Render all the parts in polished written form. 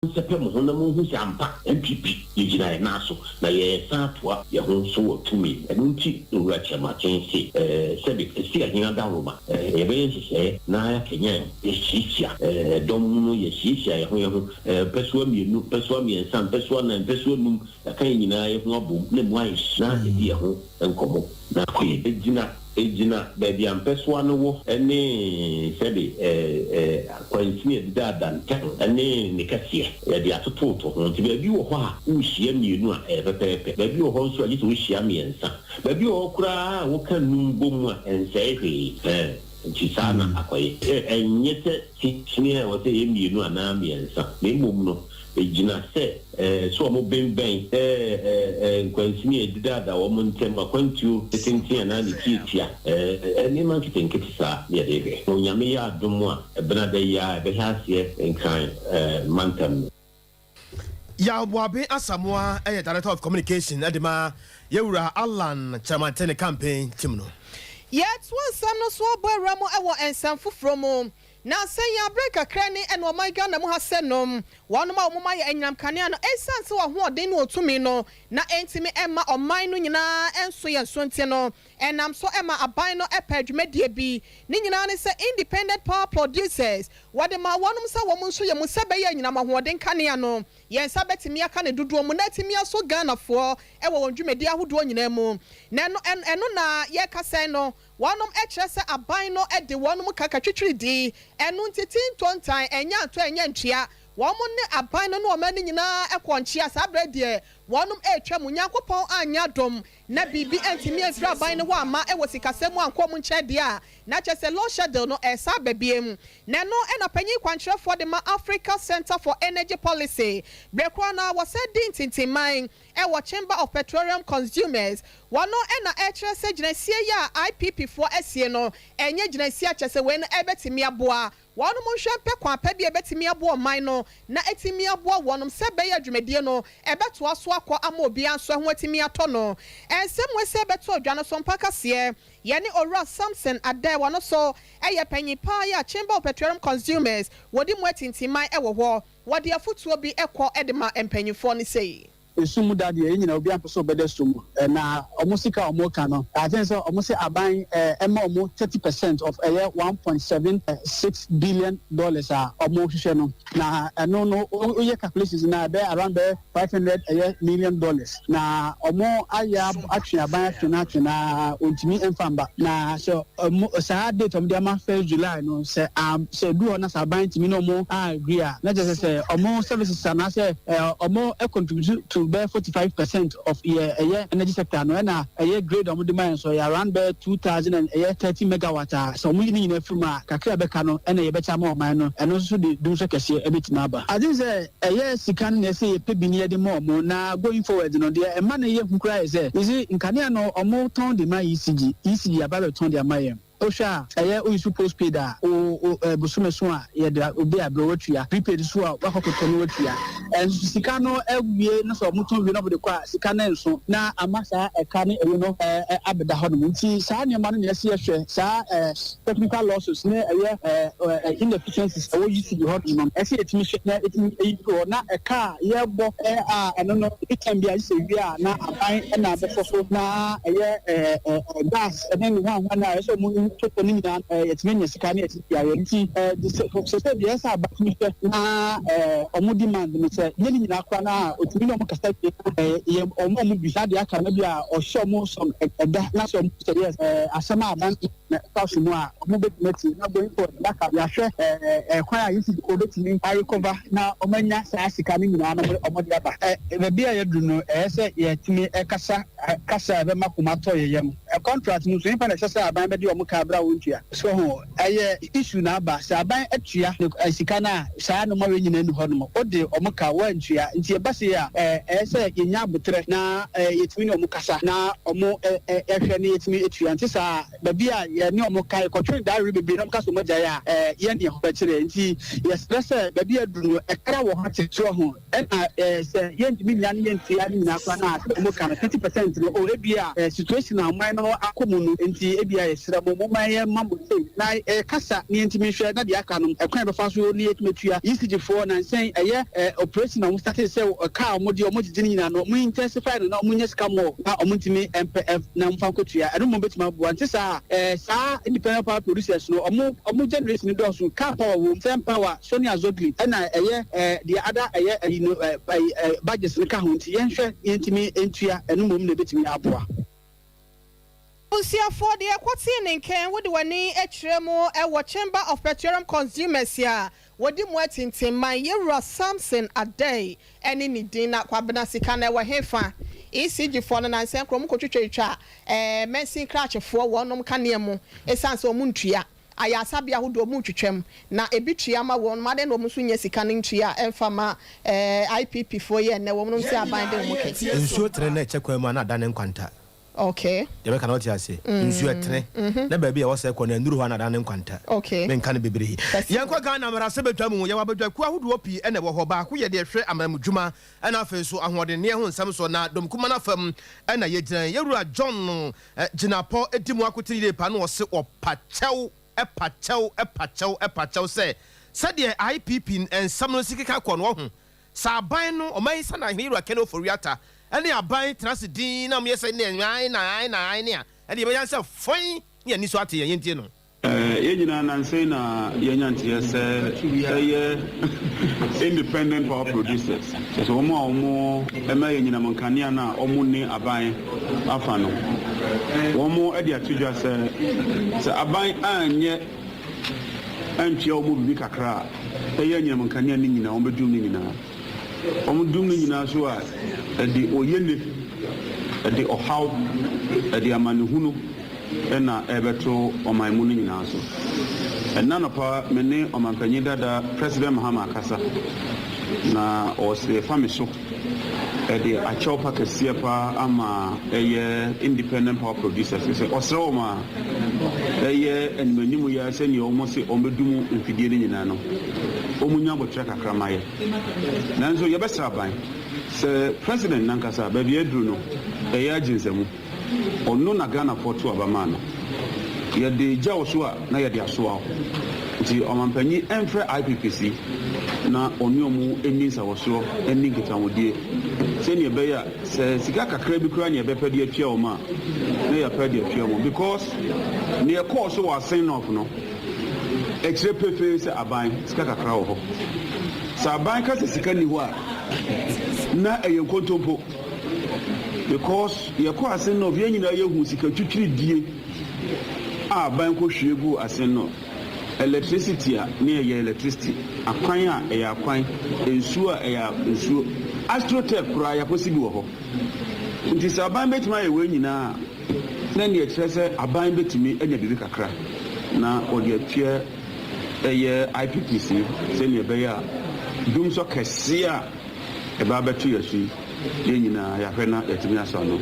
Monsɛpɛ mo ho na monhu sɛ ampa NPP yɛgyina yɛn nan so na yɛresan atoa yɛn ho so wɔ tumi. Ɛno nti Owura Kyerematen se sɛbe ɛsi ahen adaworoma yɛbɛyɛ nhyehyɛeɛ na yɛakanyan yɛahyiahyia dɔm no, yɛahyiahyia yɛn ho yɛn ho mpɛsoa mmienu, mpɛsoa mmiɛnsa, mpɛsoa nnan, mpɛsoa num, yɛaka yɛn nyinaa yɛn ho abom na ɛmu ayɛ hye na yɛdi yɛn ho nkɔmmɔ na akɔ yɛn gyina. Egyina baabi a mpɛsoa no wɔ ne sɛbe kwansini a ɛdedaada ntam ne ne kɛseɛ. Yɛde atototo ho. Nti baabi wɔ hɔ a worehyia mmienu a, ɛyɛ pɛpɛɛpɛ. Baabi wɔ hɔ nso a gye sɛ wohyia mmiɛnsa. Baabi wɔ hɔ koraa a woka nnum bɔ mu a, ɛnsɛe hwee. Ɛɛ, nti saa na akɔyɛ. Ɛnyɛ sɛ sini a ɛwɔ sɛ ɛyɛ mmienu anaa mmiɛnsa, na mmom no, Egyina sɛ sɛ wɔbembɛn nkwansini a ɛdedaada wɔn ntam, akwantuo tenten anaa ne tiatia, nneɛma nketenkete saa na yɛde hwɛ. Onyame yɛ adom a, Ɛbenada yi ara yɛbɛhyɛ aseɛ Nkran mantam no. Yaw Boaben Asamoah yɛ Director of Communication de ma Yɛwura Allan Kyeremanteng ne campaign team no. Yɛtoa nsɛm no so abɔ awura mu wɔ nsɛm foforɔ mu. Na sɛ yɛn abrɛ kakra ni ɛna ɔman Ghana mu ha sɛ nom wɔnom a wɔn ayɛ anyinam kanea no ɛsiane sɛ wɔn ahoɔden ne wɔn tumi no na ɛntumi ɛmma ɔman no nyinaa ɛnso yɛn so nti no ɛnam so ɛma aban no ɛpɛ dwumadie bi ne nyinaa ne sɛ Independent Power Producers wɔde maa wɔnom sɛ wɔn nso yɛ mu sɛ ɛbɛyɛ anyinam ahoɔden kanea no yɛn nsa bɛtumi aka ne dodoɔ mu na atumi asɔ Ghanafoɔ ɛwɔ wɔn dwumadie ahodoɔ nyinaa mu na ɛno ɛno na yɛreka sɛn no Wɔnom kyerɛ sɛ aban no de wɔnom ka katwitwiri di, ɛno nti ti ntontan, ɛnyɛ atɔ ɛnyɛ ntua. Wɔnom ne aban no ne ɔman no nyinaa kɔɔ nkyea, saa berɛ deɛ wɔnom retwa mu. Nyankopɔn anyɛ adom na biribi antumi amfiri aban no hɔ amma wɔ sikasɛm mu ankɔ wɔn nkyɛn deɛ a, na kyerɛ sɛ load shedding no ɛresan aba biom. Na ɛno na panyin kwankyerɛfoɔ de ma Africa Centre for Energy Policy, berɛ korɔ no ara wɔsan di ntintimman wɔ Chamber of Petroleum Consumers. Wɔno na ɛkyerɛ sɛ gyinasie yi a IPP foɔ asie no ɛnyɛ gyinasie a kyɛsɛ wei no ɛbɛtumi aboa wɔnom nhwɛ mpɛ kwan pa bi a ɛbɛtumi aboa ɔman no na atumi aboa wɔnom sɛ ɛbɛyɛ a dwumadie no ɛbɛtoa so akɔ ama obiara nso ɛho atumi atɔ no. Nsɛm wei sɛ ɛbɛto dwa no so mpa kaseɛ yɛne Owura Samson Adeh wɔno so ɛyɛ panyin paa yi a Chamber of Petroleum Consumers wɔdi mu atintiman ɛwɔ hɔ wɔde afotuo bi ɛkɔ de ma mpanyinfoɔ no sei. Esum mu da deɛ, yɛn nyinaa obiara mpɛ sɛ ɔbɛda sum mu. Na wɔn sika a wɔka no, I think sɛ wɔn se aban ɛma wɔn 30% of ɛyɛ $1.76 billion a wɔhwehwɛ no. Na ɛno no, woyɛ calculations na ɛbɛyɛ around bɛyɛ 500 ɛyɛ million dollars. Na wɔn ayɛ atwe aban atwe no atwe na ontumi mfa mba. Na sɛ wɔn saa date wɔn de ama 1 July no, sɛ edu hɔ na sɛ aban ntumi na wɔn agree a, na kyerɛ sɛ wɔn services anaasɛ wɔn contribute to bɛyɛ 45% of yɛ ɛyɛ energy sector no, ɛna ɛyɛ grid a wɔde ma yɛn nso ɛyɛ around bɛyɛ two thousand and ɛyɛ 30 megawatt a sɛ wɔn yi ne nyinaa firi mu a, kakra bɛka no ɛna yɛbɛkyɛ ama ɔman no. Ɛno nso de dum so kɛseɛ ɛbɛtumi aba. Ade sɛ ɛyɛ sika no na ɛsɛ yɛpɛ bi ne yɛde ma ɔmo na going forward no deɛ, ɛma no yɛ hu koraa yɛ sɛ yɛsi nkanea no ɔmo tɔn de ma ECG, ECG aba bɛtɔn de ama yɛn. Wohwɛ a, ɛyɛ oyi so postpaid a o bosome so a yɛde obi a brɛ watua, prepaid so a wakɔkɔtɔ no watua. Ɛnso sika no awie no sɛ ɔmo tɔn wie na ɔmo de kɔ a, sika no nso na ama saa ɛka ne ɛyi no abɛda hɔ nom. Nti saa nneɛma no na ɛsi ɛhwɛ saa technical losses ne ɛyɛ ɛ inefficiencies ɛwɔ ECG hɔ nom no, ɛsɛ yɛtumi hwɛ na ɛtumi ɛyi fi hɔ na ɛka a yɛbɔ a ɛno no ebi time bi a sɛ wie a na aban ɛna abɛfɔ so na ɛyɛ ɛ ɛ gas ɛne ne ho ahoa na ɛsɛ ɔmo totɔ ne nyinaa yɛtumi anya sika ne yɛtumi ayɛ. Nti sɛ deɛ ɛsɛ aba tumi hwɛ na ɔmo demand no sɛ nye ne nyinaa koraa na otumi ne ɔmo kasa wie yɛ ɔmo a ɔmo bisa deɛ aka no bi a ɔhyɛ ɔmo sɔm ɛda na sɛ ɔmo sɛ yes, asɛm a aban na ɛfa so mu a ɔmo bɛtumi ati na going forward daka yɛahwɛ kwan a yɛsi obetumi arecover na ɔmo anya saa sika no nyinaa na ɔmo de aba. Baabi a yɛduru no, ɛyɛ sɛ yɛtumi ɛkasa kasa a ɛbɛma koma tɔ yɛ yam. Contract no so nipa na ɛhyɛ sɛ aban bɛde ɔmo ka abira wɔn tua so ho ɛyɛ issue na aba sɛ aban atua sika no a saa nneɛma wei nyinaa ni hɔ nom o de ɔmo ka wɔntua. Nti ɛba se a ɛyɛ sɛ yɛnya abotrɛ na yɛtumi ne ɔmo kasa na ɔmo ɛhwɛ ne yɛtumi atua. Nti saa baabi a yɛne ɔmo ka yɛkɔtwe daare bebree na ɔmo ka sɛ ɔmo agyae a yɛn ne ɛho bɛkyerɛ. Nti yɛsrɛ sɛ baabi aduru no ɛkra wɔ hɔ te so ho ɛna sɛ yɛntumi nya ne yɛntua ne nyinaa koraa na sɛ ɔmo ka no 30% no o ebi a situation a ɔman no no akɔ mu no nti, ebia yɛsrɛ mo, momma yɛmma mo sei na yɛkasa na yɛntumi nhwɛ na deɛ aka no ɛkwan a yɛbɛfa so na yɛatumi atua. ECG foɔ nansɛn ɛyɛ operation a wɔn starte sɛ car a wɔn deɛ wɔn gyegye no nyinaa no, wɔn intensify no na wɔn nya sika more na wɔn ntumi mpɛ na wɔn fa nkɔtua. Ɛno mmom bɛtumi aboa. Nte saa a, saa independent power producers no wɔn wɔn generation no dɔɔso. Car power wɔ mu, Cempower, Sonia Azogli ɛna ɛyɛ deɛ ada ɛyɛ ɛyi no ɛyi budgets no ka ho nti yɛnhwɛ yɛntumi ntua. Ɛno mmom na ɛbɛtumi aboa. Abusuafoɔ, deɛ ɛkɔtee ne nkɛn wode w'ani kyerɛ mu wɔ Chamber of Petroleum Consumers a wɔdi mu atintimman, Yɛwura Samson Adei ne ne din. Na Kwabena, sika no ɛwɔ hefa? ECG foɔ no nansɛn korɔ ɔmo kɔtwitwatwa mɛnsin krakyefoɔ wɔnom kanea mu ɛsiane sɛ ɔmo ntua ayasabea ahodoɔ ɔmo twitwam na ebi tua ma wɔn adan na ɔmo nso nya sika no ntua ɛmfa ma IPP foɔ yɛ ɛnɛ wɔn sɛ aban de wɔn kɛ. Nsuo tene na ɛkyɛ kwan mu a na ada ne nkwanta. Yɛbɛka na wote ase, nsuo ɛtene na baabi a ɛwɔ sɛ kɔ na ɛnuru hɔ a na ada ne nkwanta. Menka no bebree. Yɛnkɔ Ghana mmarahyɛ badwa mu. Yɛwɔ abadwakuo ahodoɔ pii ɛna ɛwɔ hɔ. Baako yɛ deɛ hwɛ amamudwuma ɛna afei nso ahoɔdenneɛ ho nsɛm so, na dɔmkuma no afam ɛna yɛgyina. Yɛwura John Gyinapɔ di mu akotene yie pa na ɔse ɔpa kyɛw, ɛpa kyɛw, ɛpa kyɛw, ɛpa kyɛw sɛ sɛdeɛ IPP nsɛm no si keka kɔ no, ɔho sɛ aban no ɔman yi sɛ na ahene yɛwura Ken Ofori-Atta ɛne aban tena ase din na moyɛ sɛ ne ae na ae na ae ne a ɛne yɛbɛyɛ sɛ fɔn ne ani so ate yɛn. Yɛntie no. Yɛn nyinaa nansɛn na yɛnya nteɛ sɛ ɛyɛ independent power producers, kyerɛ sɛ wɔn a wɔn ɛma yɛ nyinam nkanea no a wɔn ne aban afa no, wɔn de ato dwa sɛ sɛ aban anyɛ antua wɔn biribi kakra a, ɛyɛ anyinam nkanea no nyinaa wɔn bɛdum no nyinaa. Wɔn dum no nyinaa so a, ɛde oyene, ɛde ɔhaw, ɛde amanehunu ɛna ɛbɛto ɔman mu no nyinaa so. Ɛna nɔpa me ne ɔmanpanyin dada President Mahama akasa na ɔsɛ fa me so ɛde akyɛw pa kɛseɛ paa ama ɛyɛ independent power producers sɛ ɔsrɛ wɔn a ɛyɛ animanim yɛ sɛnea wɔn se wɔn bɛdum mfidie no nyinaa no, wɔn nya abotire kakra ma yɛ. Nanso yɛbɛsrɛ aban sɛ president nankasa baabi aduru no ɛyɛ agye nsɛmu. Ɔno na Ghanafoɔ to aba maa no. Yɛde gya wo so a na yɛde asoa wo, nti ɔmampanyin ɛmfrɛ IPPC na ɔne ɔmo ɛni nsawɔsoɔ, ɛni nkitahodie sɛnea ɛbɛyɛ a sɛ sika kakra bi koraa ne yɛbɛpɛ de atua wɔn a, na yɛpɛ de atua wɔn, because nea ɛkɔɔ so wɔ Assin North no ɛkyerɛ pefee sɛ aban sika kakra wɔ hɔ. Sɛ aban ka sɛ sika ni hɔ a, na ɛyɛ nkontompo, because yɛkɔ Assin North, yɛn nyinaa yɛhu sika twitwiridie a aban kɔhwie gu Assin North. Electricity a ne ɛyɛ electricity, akwan a ɛyɛ akwan, nsuo a ɛyɛ nsuo, astroturf koraa yɛakɔsi bi wɔ hɔ. Nti sɛ aban bɛtumi ayɛ wei nyinaa a, na neɛ kyerɛ sɛ aban bɛtumi anya biribi kakra na ɔde atua ɛyɛ IPPC sɛnea ɛbɛyɛ a dumsɔ kɛseɛ a ɛbaa bɛto yɛ so yi, yɛn nyinaa yɛahwɛ na yɛatumi asɔ ano.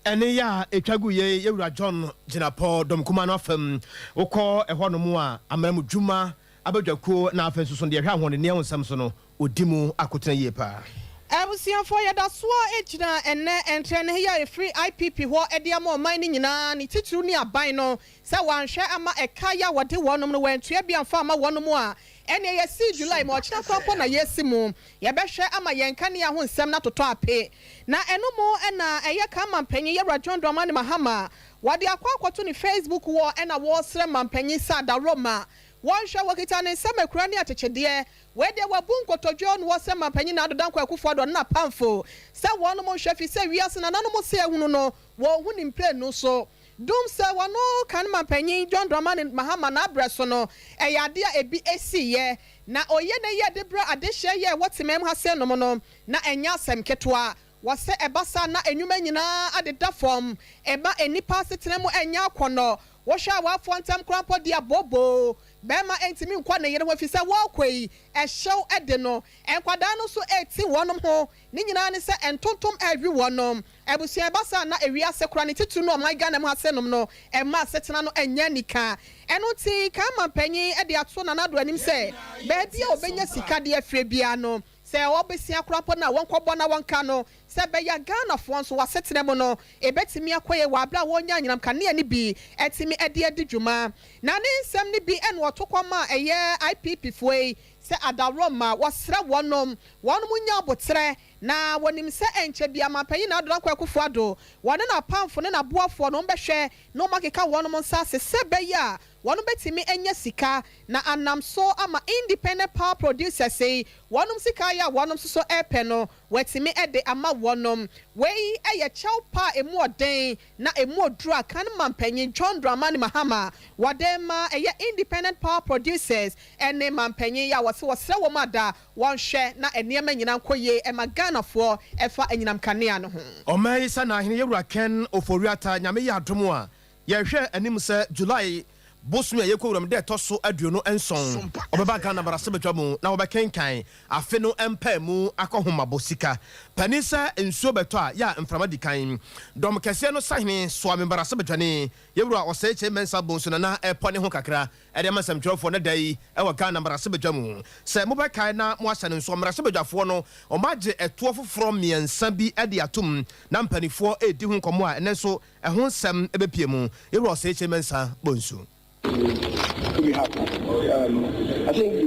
Ɛne yɛ a ɛtwa gu yɛ yɛwura John Gyinapɔ dɔmkuma no afam. Wokɔ ɛhɔ nom a, amanamu dwuma abadwakuo na afei nso so deɛ ɛhwɛ ahoɔdenneɛ ho nsɛm so no, ɔdi mu akotena yie paa. Abusuafoɔ, yɛda soɔ gyina ɛnɛ ntrɛ ne yɛ a ɛfiri IPP hɔ de ama ɔman no nyinaa, ne titiriw ne aban no, sɛ wɔanhwɛ ama ɛka yɛ a wɔde wɔnom no wɔantua bi amfa ama wɔnom a, ɛneɛ yɛsii July ma ɔkyena koraa na yɛsi mu yɛbɛhwɛ ama yɛn kanea ho nsɛm no atotɔ ape. Na ɛno mu ɛna ɛyɛ ka mampanyin yɛwura John Dramani Mahama wɔde akɔ akɔto ne Facebook wɔ ɛna wɔresrɛ mampanyin sɛ adaworoma wɔnhwɛ wɔkita ne nsɛm akura ne akyekyedeɛ. Wɔde wabu nkotodwe no wɔsrɛ mampanyin na Addo Dankwa Akufo-Addo ne n'apamfo sɛ wɔnom nhwɛ fi sɛ wiase nananom se ehunu no wɔn ho ne mprenu so dum sɛ wɔno kan mampanyin John Dramani Mahama n'abrɛ so no, ɛyɛ ade a ebi esiiɛ na oyɛ ne yɛ de brɛ adehyɛ yɛ ɛwɔ temam ha sɛ nom no na ɛnyɛ asɛm ketewa. Wɔsɛ ɛba saa na enwuma nyinaa adeda fam, ɛma nnipa asetena mu ɛnyɛ akɔnɔ. Wɔhwɛ a wɔafoɔ ntɛm koraa mpo de abooboo bɛrima ntumi nkɔ ne yere ho ɛfiri sɛ wɔrekɔ yi ɛhyɛw ɛde no. Nkwadaa no nso eti wɔnom ho ne nyinaa ne sɛ ntontom ɛrewi wɔnom. Abusua, ɛba saa na ewiase koraa ne titiri no ɔman Ghana mu ase nom no ɛma asetena no ɛnyɛ nika. Ɛno nti kan mampanyin ɛde ato Nana Addo anim sɛ baabi a obɛnya sika de afiri biara no. Sɛ wɔbɛsia koraa mpo no a, wɔnkɔbɔ na wɔnka no sɛ ɛbɛyɛ a Ghanafoɔ nso wɔasetena mu no ɛbɛtumi akɔ yie wɔ aberɛ a wɔrenya anyinam kanea no bi atumi de adi dwuma. Na ne nsɛm no bi na ɔto kɔ maa ɛyɛ IPP foɔ yi sɛ adaworoma wɔsrɛ wɔnom wɔnom nya aboterɛ na wɔnim sɛ ɛnkyɛ biara Manpanyin Nana Addo Dankwa Akufo Addo wɔne n'apamfo ne n'aboafoɔ no wɔbɛhwɛ na wɔakeka wɔnom nsa ase sɛ ɛbɛyɛ a Wɔnom bɛtumi anya sika na anam so ama independent power producers yi wɔnom sika ayɛ a wɔnom nso so ɛpɛ no wɔatumi de ama wɔnom. Wei yɛ kyɛw pa a ɛmu ɔden na ɛmu ɔduru a kan mampanyin John Dramani Mahama wɔde ma ɛyɛ independent power producers ne mampanyin yi a wɔse wɔsrɛ wɔn ada wɔnhwɛ na nneɛma nyinaa nkɔ yie ɛma Ghanafoɔ ɛfa anyinam kanea no ho. Ɔman yi Sanahene Yɛwura Ken Ofori-Atta Nyame yɛ adom a Yɛhwɛ anim sɛ July bosome a yɛkɔ wuram da ɛtɔ so 27, ɔbɛba Ghana mmarahyɛbadwa mu na wɔbɛkenkan afe no mpaemu akɔhomabɔ sika. Panin sɛ nsuo bɛtɔ a, yɛ a mframa di kan. Dɔm kɛseɛ no sahene soa me mmarahyɛbadwani, Yɛwura Osei Kyei Mensah Bonsu na na ɛrepɔ ne ho kakra de ama nsɛmtwerɛfoɔ nnɛ da yi wɔ Ghana mmarahyɛbadwa mu. Sɛ mobɛkae na moahyɛ no nso, mmarahyɛbadwafoɔ no wɔagye ɛtoɔ foforɔ mmiɛnsa bi de atom na mpanifoɔ redi ho nkɔmmɔ a ɛnnɛ nso Ɛho nsɛm bɛpue mu. Yɛwura Osei Kyei Mensah Bonsu. To be happy. Um, I think the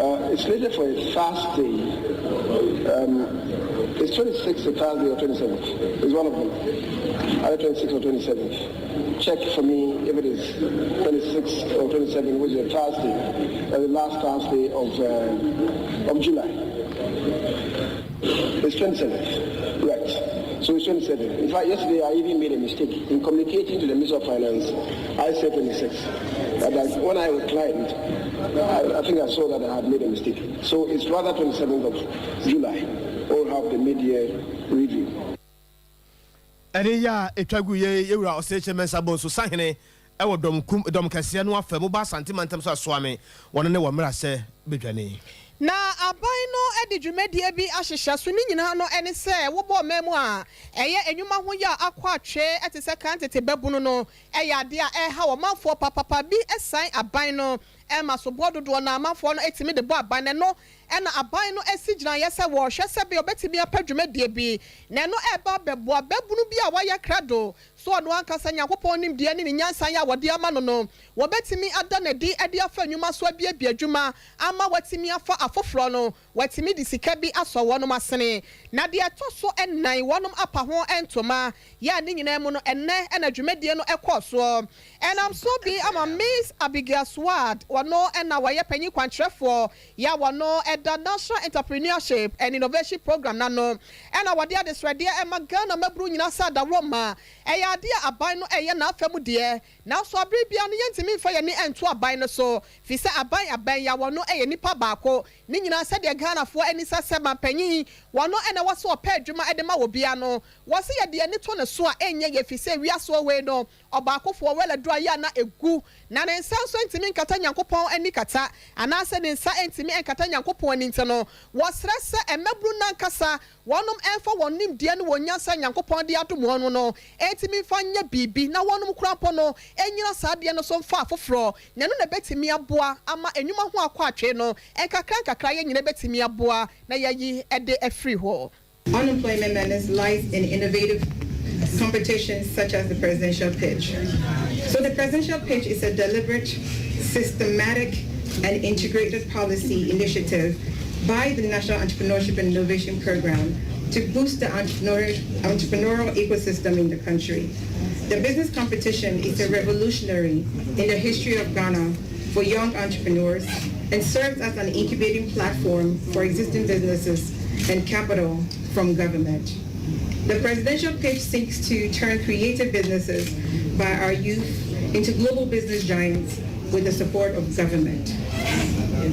uh, it's slated for a fast day. Um, it's 26th a Thursday or 27th. It's one of them. Either 26th or 27th. Check for me if it is 26th or 27th, which is a Thursday, uh, the last Thursday of uh, of July. It's 27th, right. So it's 27. In fact, yesterday I even made a mistake in communicating to the Minister of Finance. I said 26. But I, when I reclined, I, I think I saw that I had made a mistake. So it's rather 27th of July. We'll have the mid-year review. Ɛne yɛ a ɛtwa gu yɛ yɛwura Ɔsɛkyɛ Mensah Bonsu Sahene wɔ dɔm kum dɔm kɛseɛ no afa mu ba Asante mantam so asoame wɔn ne wɔn mmarahyɛ badwani. Na aban no de dwumadie bi ahyehyɛ so, ne nyinaa no ne sɛ wobɔ ɔman mu a ɛyɛ nnwuma ho yɛ a akɔ atwe te sɛ kan tete babunu no yɛ adeɛ a ɛrehaw ɔmanfoɔ papapa bi san aban no ma soboɔ dodoɔ no ara amanfoɔ no tumi de bɔ aban no ɛno na aban no asi gyinaeɛ sɛ wɔrehwɛ sɛdeɛ wɔbɛtumi apɛ dwumadie bi na ɛno reba abɛboa babunu bi a wayɛ krado So ɔno ankasa Nyankopɔn nimdeɛ ne ne nyansa a wɔde ama no no, wɔbɛtumi ada no adi de afa nnwuma so abiabia adwuma ama watumi afa afoforɔ no, watumi de sika bi asɔ wɔnom asene. Na deɛ ɛtɔ so nnan, wɔnom apa ho ntoma. Yɛ a ne nyinaa mu no, ɛnnɛ na dwumadie no kɔɔ soɔ. Ɛnam so bi ama Miss Abigail Suad, ɔno na ɔyɛ panyin kwankyerɛfoɔ yɛ a wɔno da National Entrepreneurship and Innovation Programme no ano na wɔde adesrɛdeɛ ma Ghana mmabunu nyinaa sɛ adaworoma. Ɛyɛ adeɛ a aban no reyɛ n'afa mu deɛ, nanso abere biara no yɛntumi mfa yɛn ani nto aban no so, firi sɛ aban abɛn yi a wɔno yɛ nipa baako. Ne nyinaa sɛdeɛ Ghanafoɔ ani sa sɛ manpanyin wɔno na ɛwɔ sɛ ɔpɛ adwuma de ma obiara no, wɔse yɛde yɛn ani to ne so a ɛnyɛ yie firi sɛ wiase wɔ wei no Ɔbaakofoɔ wɛlɛduro ayɛ a na ɛgu, na ne nsa nso ntumi nkata Nyankopɔn ani kata, anaasɛ ne nsa ntumi nkata Nyankopɔn ani nti no, wɔsrɛ sɛ mmabunu no ankasa wɔnom mfa wɔn nimdeɛ ne wɔn nyansa a Nyankopɔn de adom wɔn no ntumi mfa nyɛ biribi na wɔnom koraa mpo no nnyina saa adeɛ no so mfa afoforɔ, na ɛno na ɛbɛtumi aboa ama nnwuma ho akɔ atwee no nkakra nkakra yɛn nyinaa bɛtumi aboa na yɛayi de afiri hɔ. Unemployment menace lies in innovative competitions such as the presidential pitch. So the presidential pitch is a deliberate, systematic, and integrated policy initiative by the National Entrepreneurship and Innovation Program to boost the entrepreneurial ecosystem in the country. The business competition is a revolutionary in the history of Ghana for young entrepreneurs and serves as an incubating platform for existing businesses and capital from government. The presidential pitch seeks to turn creative businesses by our youth into global business giants with the support of government.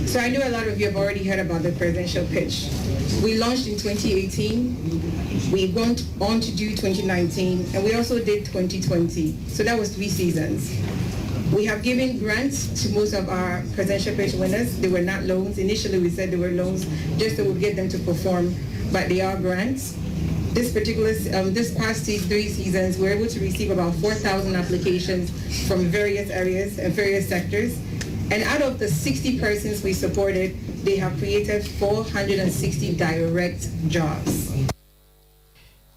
So I know a lot of you have already heard about the presidential pitch. We launched in 2018, we went on to do 2019, and we also did 2020. So that was three seasons. We have given grants to most of our presidential pitch winners. They were not loans. Initially, we said they were loans just so we get them to perform, but they are grants. This particular, this past three seasons, we were able to receive about 4,000 applications from various areas and various sectors. And out of the 60 persons we supported, They have created 460 direct jobs.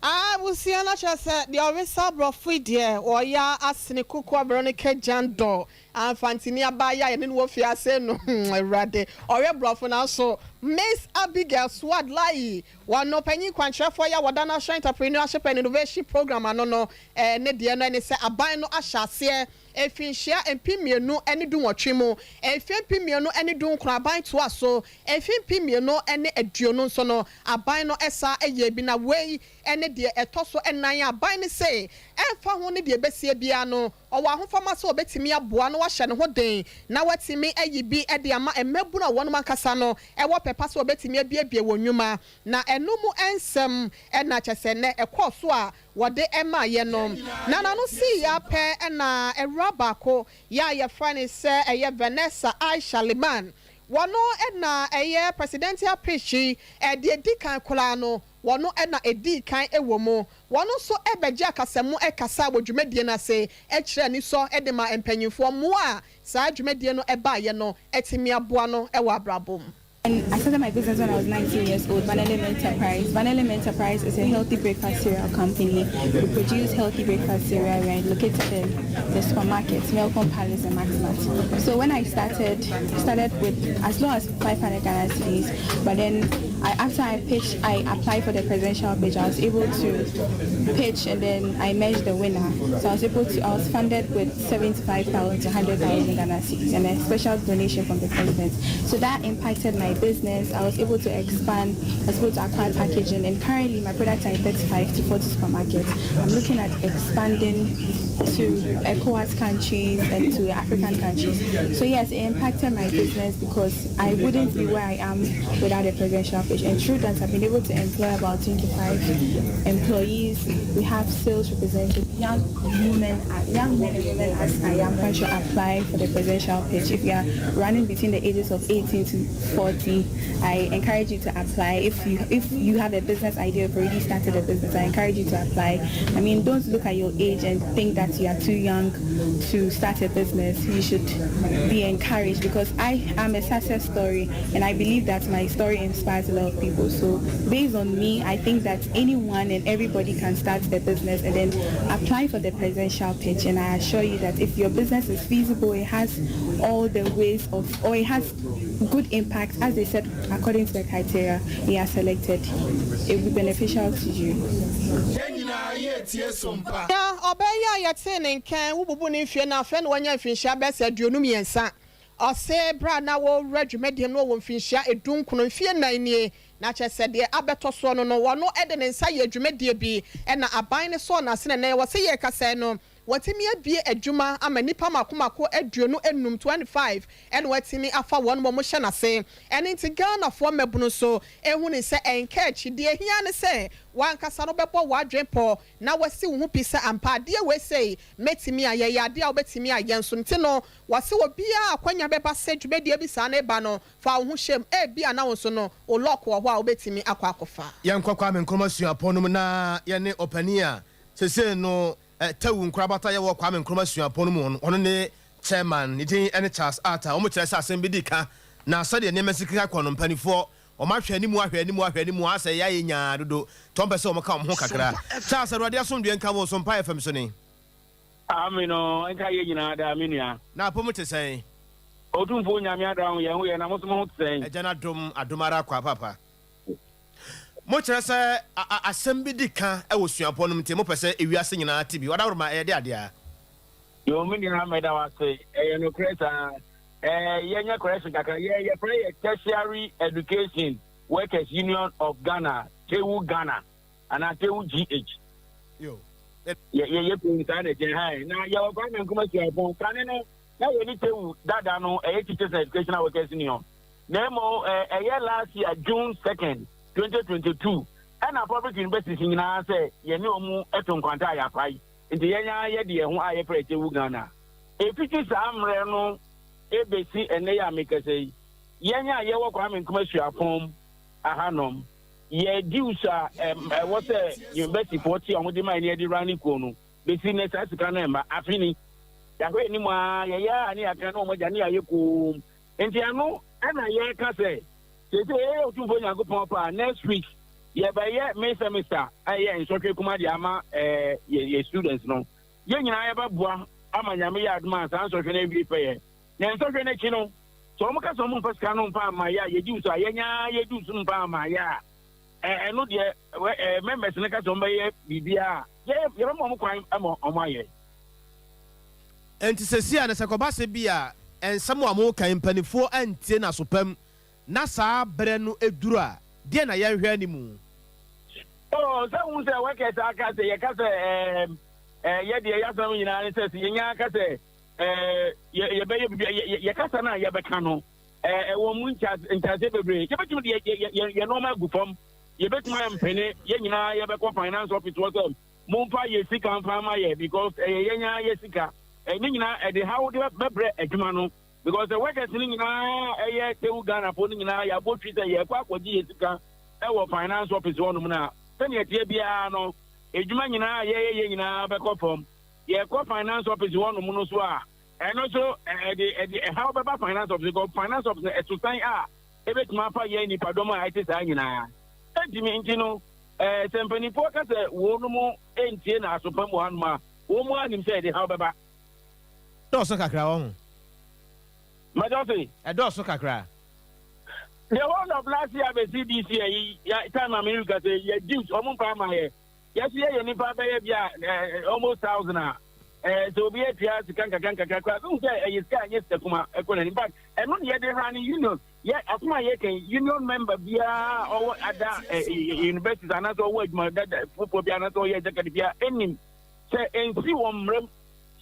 Abusua no kyerɛ sɛ deɛ ɔresa aborɔfo yi deɛ ɔyɛ asene kuku Veronica Jandor amfantini abaayewa a yɛne no wɔ fiase no. Awurade, ɔyɛ borɔfo. Nanso Miss Abigail Swad Lai, wɔno panyin kwankyerɛfoɔ yɛ a wɔda National Entrepreneurship and Innovation Program ano no, ne deɛ no ne sɛ aban no ahyɛ aseɛ mfinhyia 2018 mu, mfe 2019 aban toa so, mfe 2020 nso no aban no ɛsa ɛyɛ bi, na wei ɛne deɛ ɛtɔ so ɛnan. Aban no sɛ ɛmfa ho ne deɛ ɛbɛsie biara no, ɔwɔ ahofama sɛ ɔbɛtumi aboa na wahyɛ ne ho den na watumi ayi bi de ama mmabunu a wɔnom ankasa no ɛwɔ pɛpa sɛ ɔbɛtumi abiebie wɔn nnwuma. Na ɛno mu nsɛm ɛna kyɛ sɛ nnɛ ɛkɔɔ so a wɔde ɛma yɛ no, na n'ano sii yɛ apɛ ɛna awura baako yɛ a yɛfrɛ ne sɛ ɛyɛ Vanessa Aisha Liman. Wɔno ɛna ɛyɛ presidential pitch yi ɛde edi kan koraa no, wɔno ɛna edi kan ɛwɔ mu. Wɔn nso ɛbɛgye akasamu ɛkasa wɔ dwumadie no ase, ɛkyerɛ ni sɔ ɛde ma mpanyinfoɔ mmoa a saa dwumadie no ɛbaayɛ no ɛtumi aboa no ɛwɔ abrabɔ mu. And I started my business when I was 19 years old, Vanillin Enterprise. Vanillin Enterprise is a healthy breakfast cereal company. We produce healthy breakfast cereal. We are located in the supermarkets, Melcom Palace and Maxmart. So when I started, started with as low as 500 Ghana cedis, but then after I pitched, I applied for the presidential pitch. I was able to pitch and then I emerged the winner. So I was funded with 75,000 to 100,000 Ghana cedis and a special donation from the president. So that impacted my business. I was able to expand, I was able to acquire packaging, and currently my products are in 35 to 40 supermarkets. I'm looking at expanding to ECOWAS countries and to African countries. So yes, it impacted my business because I wouldn't be where I am without a presidential pitch. And through that, I've been able to employ about 25 employees. We have sales representatives, young women, young men and women as I am, trying to apply for the presidential pitch. If you are running between the ages of 18 to 40, I encourage you to apply. If you have a business idea, you've already started a business, I encourage you to apply. I mean, don't look at your age and think that you are too young to start a business. You should be encouraged because I am a success story and I believe that my story inspires a lot of people. So based on me, I think that anyone and everybody can start a business and then apply for the presidential pitch. And I assure you that if your business is feasible, it has all the ways of, or it has good impact, as they said, according to the criteria you are selected, it will be beneficial to you. Ya ɔbɛyɛ a yɛtee ne nkɛn wobubu ne mfie no afei na wanya mfinhyia bɛsɛ 23. Ɔse berɛ a na wɔwura dwumadie no wɔ mfinhyia 19, mfie 4 nie, na kyerɛ sɛ deɛ abɛtɔ soɔ no, wɔno de ne nsa yɛ dwumadie bi ɛna aban ne sɔɔ n'ase na ɛnɛ wɔsɛ yɛ kasa no, wɔtumi abie adwuma ama nipa mako mako 25, 25, ɛna wɔatumi afa wɔn mo hyɛ n'ase. Ɛne nti Ghanafoɔ mmɛbunu so ehu ne sɛ ɛnka akyi. Deɛ ehia ne sɛ wankasa no bɛbɔ w'adwen pɔ na wasi wo ho pi sɛ ampa adeɛ wei sei mɛtumi ayɛ, yɛ adeɛ a wobɛtumi ayɛ nso. Nti no wɔsi wɔ biara akwanya bɛba sɛ dwumadie bi saa ne ba no, fa wo ho hyɛm. Ebi a na wo nso no o luck wɔ hɔ a wobɛtumi akɔ akɔfa. Yɛnkɔ Kwame Nkrumah Suapɔn no mu na yɛne ɔpanin a sesei no TEWU nkorabata yɛwɔ Kwame Nkrumah Suapɔn no mu no, ɔno ne chairman, ne din ne Charles Arthur. Wɔn kyerɛ sɛ asɛm bi di ka na sɛdeɛ nneɛma si keka kɔ no, mpanimfoɔ wɔn ahwɛ anim, ahwɛ anim, ahwɛ anim asɛ yɛayɛ nyaa dodo tɔn pɛ sɛ wɔn ka wɔn ho kakra. Charles, Awurade asomdwe nka wɔ Sompa FM so ne. Amino nka yɛ nyinaa daa, me nua. Na apɔmu te sɛn? Otumfoɔ Nyame adom, yɛn ho yɛ, na mo nso mo ho te sɛn? Ɛgya no adom, adom ara kwa papa. Mokyerɛ sɛ asɛm bi di ka wɔ suapɔn no mu nti mopɛ sɛ ewiase nyinaa te bi. Ɔdaworoma, ɛyɛ de adeɛ a. Yo, me nua, mɛda wase. Ɛyɛ nokorɛ saa. Yɛnyɛ correction kakra. Yɛfrɛ yɛ Tertiary Education Workers Union of Ghana, TEWU Ghana anaa TEWU GH. Yɛ yɛ yɛ saa na ɛkyɛn ha na yɛwɔ Kwame Nkrumah Suapɔn. Kane no na yɛne TEWU dada no ɛyɛ Teachers and Educational Workers Union, na emo ɛyɛ last year June 2nd, 2022, ɛna public universities nyinaa sɛ yɛne wɔn ɛto nkwanta a yɛapae, nti yɛn nyinaa yɛde yɛn ho a yɛfrɛ TEWU Ghana. Efiti saa mmerɛ no ebesi ɛnɛ yɛ amekɛsɛ yi, yɛn a yɛwɔ Kwame Nkrumah Suapɔn ahanom, yɛ dues a ɛwɔ sɛ university foɔ ti a wɔde maa yɛn de running kuo no, besi ne saa sika no ɛma afi ni yàhwɛ anim a yɛyɛ a ne yɛaka ne wɔn agya ne yɛayɛ koom. Nti ɛno ɛna yɛreka sɛ Seesei yɛyɛ Otumfoɔ Nyankopɔn pɛ a, next week yɛbɛyɛ May semester a ɛyɛ nsɔhwɛ kuma de ama eh, yɛ, yɛ students no. Yɛn nyinaa yɛbɛboa ama Nyame yɛ adom a saa nsɔhwɛ no awie pɛyɛ. Na nsɔhwɛ no akyi no, sɛ wɔn ka sɛ wɔn mfa sika no mfa ama yɛ a, yɛgye so a, yɛnya yɛdu so mfa ama yɛ a, ɛno deɛ ɛ, members no ka sɛ wɔn bɛyɛ biribiara a, yɛ, yɛbɛma wɔn kwan ma wɔn ayɛ. Enti seesei a na sɛ ɛkɔba sɛ bi a nsɛm a moka yi mpaninfoɔ antie no aso pa mu na saa berɛ no duru a, deɛn na yɛnhwɛ animu? Oh, sɛ wohu sɛ workers aka sɛ yɛka sɛ ɛɛm, ɛɛ, yɛ deɛ yɛasɛm nyinaa ne sɛ sɛ yɛnya aka sɛ ɛɛ, yɛ, yɛbɛyɛ biribi a, yɛ, yɛ, yɛkasa no a yɛbɛka no, ɛɛ, ɛwɔ mu nkyɛase bebree. Yɛbɛtumi de yɛ, yɛ, yɛ, yɛ nneɛma agu fam. Yɛbɛtumi ayɛ mpene, yɛn nyinaa yɛbɛkɔ finance office hɔ sɛ Momfa yɛ sika mfa mma yɛ because ɛyɛ yɛn ara yɛ sika. Ne nyinaa ɛde haw de bɛbrɛ adwuma no because sɛ workers no nyinaa ɛyɛ tewu Ghanafoɔ no nyinaa yɛabɔ twi sɛ yɛrekɔ akɔgye yɛ sika ɛwɔ finance office hɔnom no a, sɛnea ɛteɛ biara no adwuma nyinaa a yɛyɛ yɛ nyinaa bɛkɔ fam. Yɛkɔ finance office hɔnom no so a, ɛno nso ɛde ɛde ɛhaw bɛba finance office because finance office no ɛso san a ɛbɛtumi afa yɛn nipadɔm a ɛte saa nyinaa. Ɛntumi nti no Ɛɛ, sɛ mpanimfoɔ ka sɛ wɔnom ntie na aso pa mu wɔ hanom a, wɔn ara nim sɛ ɛde haw bɛba. Ɛdɔɔso kakra, wahu. Mɛdɔ se. Ɛdɔɔso kakra. The whole of last year bɛsi this year yi, ya time a me reka sɛ yɛ dues wɔn mfa ama yɛ. Yɛso yɛyɛ nipa bɛyɛ bi a ɛɛ almost thousand a, ɛɛ sɛ obi atua sika nkakra nkakra koraa, mehu sɛ ɛyɛ sika a ɛnyɛ sika kuma ɛkɔ n'anim. In fact, ɛno na yɛde run union. Yɛ asɛm a yɛka yi, union member biara a ɔwɔ ada universities anaasɛ ɔwɔ adwuma dada foforɔ bi anaasɛ ɔyɛ executive biara ɛnim sɛ ɛnsi wɔn mmerɛm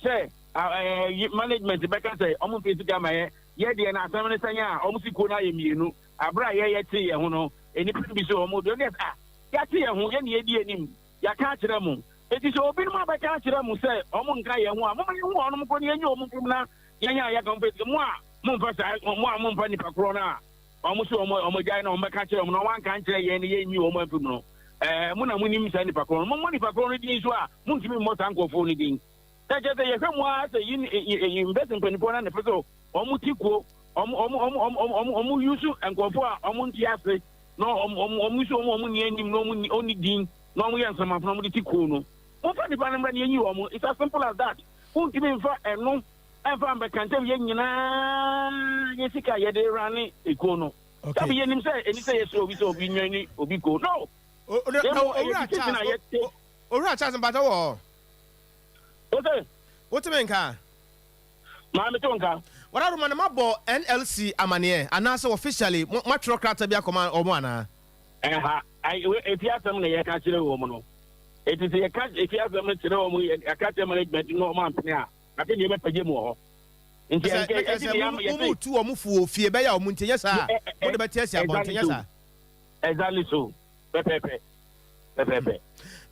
sɛ management bɛka sɛ ɔmo mfe sika ma yɛ yɛ deɛ no asɛm no sɛn a ɔmo si kuo no ayɛ mmienu abere a yɛyɛ te yɛn ho no nnipa no bi so ɔmo deɛ ɔmo a yɛate yɛn ho yɛne yɛdi anim yɛaka akyerɛ mo eti sɛ obinom abɛka akyerɛ mo sɛ ɔmo nka yɛn ho a moma yɛn ho ɔnom kɔ ne yɛnyi ɔmo mfom na yɛn a yɛka ɔmo fɛ mo a Momfa saa, mo a momfa nnipa korɔ no a wɔn so wɔn wɔn agyae na wɔn bɛka kyerɛ wɔn na wɔn anka nkyerɛ yɛn ne yɛn nyi wɔn amfi mu no, ɛɛ mo na monim saa nnipa korɔ no. Mommɔ nnipa korɔ no din nso a, montumi mmɔ saa nkurɔfoɔ no din. Na kyerɛ sɛ yɛhwɛ mu ara sɛ yi university mpanimfoɔ no na ɛpɛ sɛ wɔn ti kuo, wɔn wɔn wɔn wɔn wɔn wɔn yusu nkurɔfoɔ a wɔn nte ase na wɔn wɔn wɔn yusu wɔn a wɔn nni anim na wɔn nni din na wɔn yɛ nsamafo na wɔn de ti kuo no. Momfa nnipa no mmra na yɛnyi wɔn. It's as simple as that. Wontumi mfa ɛno ɛmfa mbɛka nkyɛm yɛn nyinaa yɛ sika a yɛde rane ekuo no. Sabi yɛnim sɛ ɛni sɛ yɛsrɛ obi sɛ obi nwɛne obi kuo. No! Na mmom ɛyɛ decision a yɛte. Owura Charles mpakyɛ wɔ hɔ? Wose? Wote me nka? Maa mete wo nka. Wada Roma no moabɔ NLC amaneɛ anaasɛ officially moatwerɛ krataa bi akɔma wɔn anaa? Ɛha, efi asɛm na yɛka kyerɛ wɔn no. Eti sɛ yɛka efi asɛm no kyerɛ wɔn, yɛka kyerɛ management no na wɔn ampene a, Afei deɛ yɛbɛpagya mu wɔ hɔ. Nti ɛnka ɛnti deɛ yɛama yɛsɛ. Mo tu wɔn fo wɔ fie bɛyɛ a wɔn nti nyɛ saa a mo de bɛte asi abɔnten nyɛ saa. Exactly so pɛpɛɛpɛ pɛpɛɛpɛ.